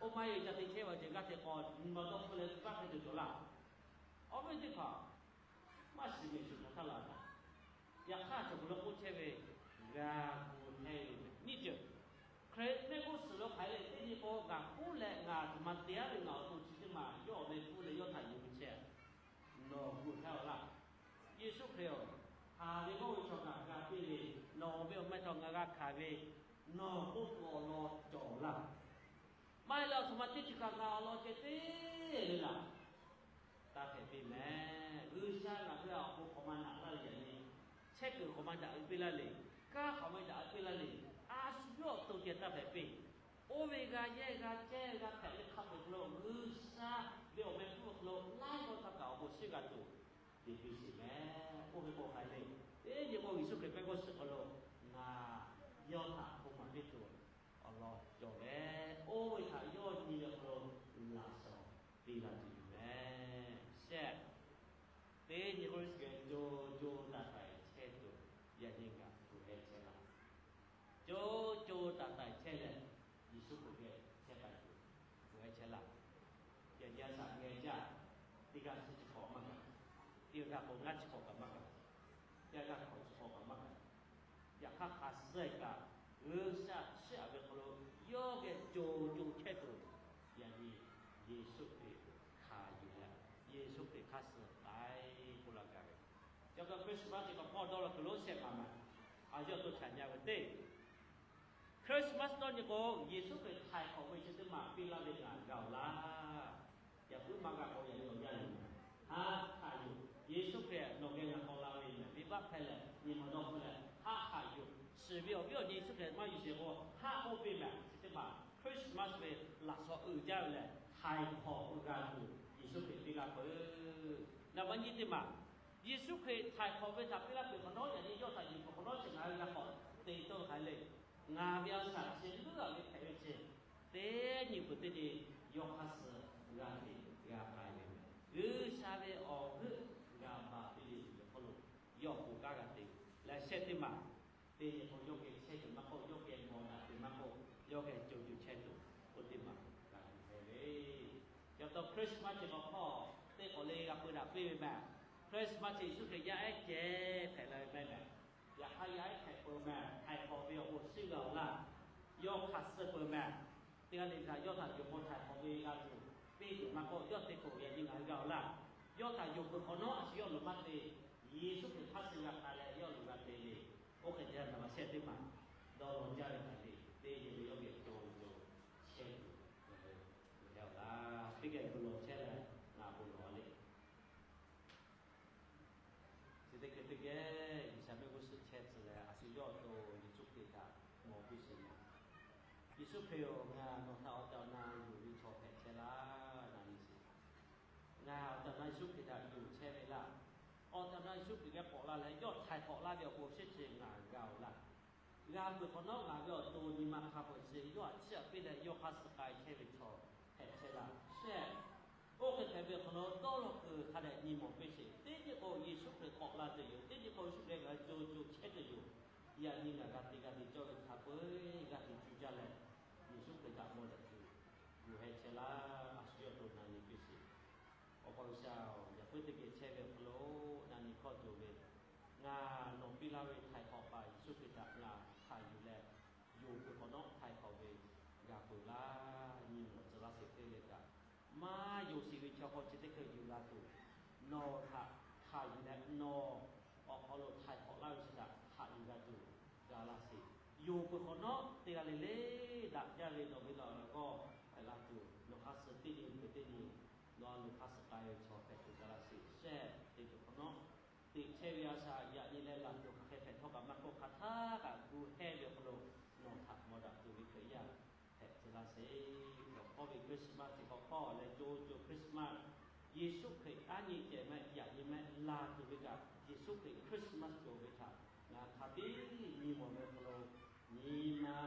Oˇ maˇ heˆ ca te chehˇ ve awˬ ceuˬ g'aˇ hteꞈ k'awꞈ nyi ma dawˇ hpfuhˇ leh venˇbaˆ hpehˇ tuˬ cawˬ laˇ. Awˬ viˉ teˇ hpaˍ, maˇ shiˍ mehˍ shuˍ hk'aˬ htaˇ laˬ taˍ. Yaꞈ hk'aˇ cawˬ k'o lo k'oˆ chehˇ ve, g'a gu hehˇ ve nyiˇ ceuˬ. Hkriꞈ mehˆ g'uˇ suhˍ lo hk'aˬ hk'e le teˇ nyi k'o, ngaˬ k'oˆ leh ngaˬ htoꞈ ma te aˉ ve ngaˬ awˬ to chi teˇ maˬ yawˇ awˬ meh hpuˇ leh yawˇ htaꞈ yuˬ ve chehˇ, nawˬ gu hehˇ aw laˇ. Yeˍsuˆ Hkriꞈ-oˬ, haˍ ve g'awˇ ve chaw ngaˬ g'a piˇ ve, nawˬ ve awˬ meh htaꞈ ngaˬ g'a hkanˍ ve, nawˬ k'oˆ tuˬ awˬ lawn cawˬ laˇ. Maˇ heˆ leh awˬ htoꞈ ma teˇ ceuˬ kaꞈ ngaˬ awˬ lawn ceh te le laˬ. Taˇ hpehꞈ piˇ mehˍ. G'uiˬsha ngaˬ hui awˬ pon hk'awꞈ ma naꞈ laˇ ve yaꞈ nyi, chehˇ kuiˬ hk'awꞈ ma daꞈ ve piˇ laˇ le, kanˉ hk'awꞈ ma daꞈ ve piˇ laˇ le, a shu yawˇ awˬ to ceh taˇ hpehꞈ piˇ. Oˇ ve g'a yehˇ g'a cehˇ g'a hpehꞈ ve hk'a peu-eˬ hk'aw lo G'uiˬsha ve awˬ meh hpuˇ ve hk'aw lo laiˉ g'awˇ htaˇ kaꞈ awˬ bon shiˉ g'a tuˬ te piˇ sheˍ mehˍ. Oˇ ve k'o hk'aˬ hk'e le, teˇ nyi k'o Yeˍsuˆ Hkriꞈ mehˆ g'uˇ suhˍ hk'aw lo ngaˬ yawˇ htaꞈ hk'oˆ maˍ piˇ tuˬ awˬ lawn cawˬ leh, oˇ ve htaꞈ yawˇ nyi ve hk'aw lo laꞈ shawnˍ piˇ la tuˬ yoˬ mehˍ. Shehˆ, teˇ nyi k'o Yeˍsuˆ Hkriꞈ co co taiˍ taiˍ chehˇ tuˬ yaꞈ nyi ngaˬ hui heh chehˇ laˇ. Co co taiˍ taiˍ chehˇ leh, Yeˍsuˆ Hkriꞈ geh chehˇ k'ai tuˬ gu heh chehˇ laˇ. Yaꞈ nyi a shaꞈ geh jaˇ, teˇ g'aˇ suh chi hk'awꞈ maˇ gaˬ, teˇ g'aˇ k'o ngaˇ chi hk'awꞈ kaꞈ maˇ gaˬ, teˇ g'aˇ hk'awꞈ chi hk'awꞈ kaꞈ maˇ gaˬ. Yaꞈ hk'aˇ hk'a suh kaꞈ G'uiˬsha shiˉ aꞈ ve hk'aw lo yawˇ geh co co chehˇ tuˬ, yaꞈ nyi Yeˍsuˆ Hkriꞈ hkanˍ yuˬ leh, Yeˍsuˆ Hkriꞈ hk'aˇ suh k'ai k'oˆ laˇ gaˇ ve. Chi pa taw Christmas teˇ hk'awꞈ hpawˇ dawˇ law kuiˬ lonˉ shehˆ maˍ maˍ, a yawˇ to chaꞈ nyi a ve teˇ Christmas dawˇ nyi k'o, Yeˍsuˆ Hkriꞈ htaiˍ hk'awꞈ ve chi teˇ maˬ piˇ laˇ ve ngaˬ g'a-oˬ laˇ. Yaꞈ puiˉ maˇ g'a k'o yaꞈ nyi awˬ yanˇ yoˬ. Haˆ haꞈ yoˬ. Yeˍsuˆ Hkriꞈ nawˬ geh ngaˬ k'awꞈ la ve mehˍ, venˇbaˆ hpehˇ leh nyi ma dawˇ hpfuhˇ leh haˆ haꞈ yoˬ. Shiˍ ve awˬ viˉ awˬ nyi Yeˍsuˆ Hkriꞈ maˇ yuˬ sheˍ k'o, haˆ k'oˆ piˇ mehˍ. Chi teˇ maˬ Christmas ve laꞈ shawnˍ uiˍ jaˇ ve lehˬ, htaiˍ hk'awꞈ g'a tuˬ Yeˍsuˆ Hkriꞈ piˇ laˇ peuˬ. Naˍ baˆ nyiˇ teˇ maˬ, Yeˍsuˆ Hkriꞈ htaiˍ hk'awꞈ ve htaꞈ piˇ laˇ peuˬ hk'awꞈ nawˉ, yaꞈ nyi yawˇ htaꞈ yuˬ peuˬ hk'awꞈ nawˉ chi ngaˬ hui g'a k'awꞈ te tawˇ hk'a le. Ngaˬ ve a shaꞈ chi leuˉ a ve hpehꞈ ve chi, teˇ nyi peuˬ teˇ nyi yawˇ hk'aˇ suh g'a teꞈ g'a k'ai ve mehˍ. G'uiˬsha ve awˬ g'euˆ g'a baˬ piˇ ve awˬ hk'aw lo yawˇ k'oˆ kaˉ g'a te. Leh shehˆ teˇ maˬ, teˇ nyi k'o yawˇ geh chehˇ tuˬ maˇ k'oˆ, yawˇ geh mawˬ daꞈ tuˬ maˇ k'oˆ, yawˇ geh co co chehˇ tuˬ k'oˆ teˇ maˬ g'a tuˬ hpehꞈ ve. Yaꞈ taw Christmas chi k'awꞈ hpawˇ teˇ k'awꞈ le g'a peu daꞈ piˇ ve mehˍ. Christmas chi Yeˍsuˆ Hkriꞈ yaˇ ehˉ ceh hpehꞈ la ve mehˍ. Yaꞈ hk'aˇ yaˇ ehˉ hpehꞈ peuˬ mehˍ, htaiˍ hk'awꞈ ve awˬ bon shiˉ g'a-oˬ laˇ. Yawˇ hk'aˬ suh peuˬ mehˍ. Teˇ g'aˇ le kaꞈ yawˇ htaꞈ yonˍ k'o htaiˍ hk'awꞈ ve g'a tuˬ piˇ tuˬ maˇ k'oˆ, yawˇ te k'o yaꞈ nyi ngaˬ hui g'a-oˬ laˇ. Yawˇ htaꞈ yonˍ peuˬ hk'awꞈ nawˉ a shu yawˇ loˍ maˇ te. Yeˍsuˆ Hkriꞈ hk'aˇ suh g'a k'ai leh yawˇ loˍ g'a te le. Oˇ hk'e te a naˍ baˆ shehˆ teˇ maˬ dawˇ law jaˇ ve htaꞈ le, teˇ nyi ve yawˇ geh co co chehˇ tuˬ ngaˬ hui hpehꞈ-oˬ laˇ. Teˇ geh co law chehˇ leh ngaˬ bon lawˬ le. Chi teˇ hkui teˇ geh G'uiˬsha mehˆ g'uˇ suhˍ chehˇ tcuh leh, a shu yawˇ awˬ to Yeˍsuˆ Hkriꞈ htaꞈ mawˬ piˇ sheˍ mehˍ. Yeˍsuˆ Hkriꞈ-oˬ, ngaˬ nawˬ htaꞈ awˬ tehˬ awˬ na yonˍ ve chaw hpehꞈ chehˇ laˇ. Ngaˬ nyi sheˍ. Ngaˬ awˬ tehˬ awˬ na Yeˍsuˆ Hkriꞈ htaꞈ yonˍ chehˇ ve laˇ. Awˬ tehˬ awˬ na Yeˍsuˆ Hkriꞈ geh k'awꞈ la leh yawˇ htaiˍ hk'awꞈ laˇ ve awˬ bon shiˉ chi ngaˬ g'a-oˬ laˇ. G'a peuˬ hk'awꞈ nawˉ ngaˬ ve awˬ to nyi ma hk'a peu-eˬ chi yawˇ htaꞈ chiˇ aꞈ piˇ leh yawˇ hk'aˇ suh k'ai chehˇ ve chaw hpehꞈ chehˇ laˇ shehˍ. Oˇ hk'e hpehꞈ ve hk'awꞈ nawˉ dawˇ law kuiˬ hk'a dehꞈ nyi mawˬ piˇ sheˍ. Teˇ nyi k'o Yeˍsuˆ Hkriꞈ k'awꞈ la tuˬ yoˬ. Teˇ nyi k'o Yeˍsuˆ Hkriꞈ ngaˬ hui co co chehˇ tuˬ yoˬ. Yaꞈ nyi ngaˬ g'a te g'a te cawˇ ve hk'a peu-eˬ g'a te cuˇ jaˇ leh, Yeˍsuˆ Hkriꞈ htaꞈ mawˬ daꞈ tuˬ yoˬ. Heh chehˇ laˇ. A shu yawˇ to na nyi piˇ sheˍ. Awˬ pa G'uiˬsha-oˬ, yaꞈ puiˉ teˇ geh chehˇ ve awˬ hk'aw lo na nyi hkawˇ tuˬ ve, ngaˬ nawˬ piˇ laˇ ve htaiˍ hk'awꞈ paˍ Yeˍsuˆ Hkriꞈ htaꞈ ngaˬ hkanˍ yuˬ leh, yonˍ peuˬ hk'awꞈ nawˉ htaiˍ hk'awꞈ ve g'a peuˬ laˇ. Nyi mawˬ tcuh laˇ sheˍ teˇ le kaꞈ, maˇ yonˍ sheˍ ve chaw hk'aw chi teˇ hkui yuˬ la tuˬ, nawˬ htaꞈ hkanˍ yuˬ leh nawˬ awˬ hk'aw lo htaiˍ Yonˍ peuˬ hk'awꞈ nawˉ, teˇ g'aˇ le le daꞈ jaˇ ve nawˬ ve laꞈ g'awˇ hpehꞈ la tuˬ, nawˬ hk'aˇ suh teˇ nyi peuˬ teˇ nyi, nawˬ a loˍ hk'aˇ suh k'ai ve chaw hpehꞈ tuˬ gaˬ la sheˍ. Shehˆ te tuˬ hk'awꞈ nawˉ, teꞈ chehˇ ve a shaꞈ yaꞈ nyi leh laˬ tuˬ hk'aˬ hk'e hpehꞈ htawˇ kaꞈ maˇ kawˆ hk'a htaˇ kaꞈ gu hehˇ ve awˬ hk'aw lo nawˬ htaꞈ mawˬ daꞈ tuˬ ve Hkriꞈ yaˇ hpehꞈ tcuh laˇ sheˍ. Awˬ hpawˇ ve Christmas chi hk'awꞈ hpawˇ leh co co Christmas, Yeˍsuˆ Hkriꞈ aˉ nyi cehˬ meh yaꞈ nyi meh laˬ tuˬ ve kaꞈ, Yeˍsuˆ Hkriꞈ Christmas cawˬ ve htaꞈ ngaˬ hk'a biˇ nyi mawˬ ve awˬ hk'aw lo nyi ma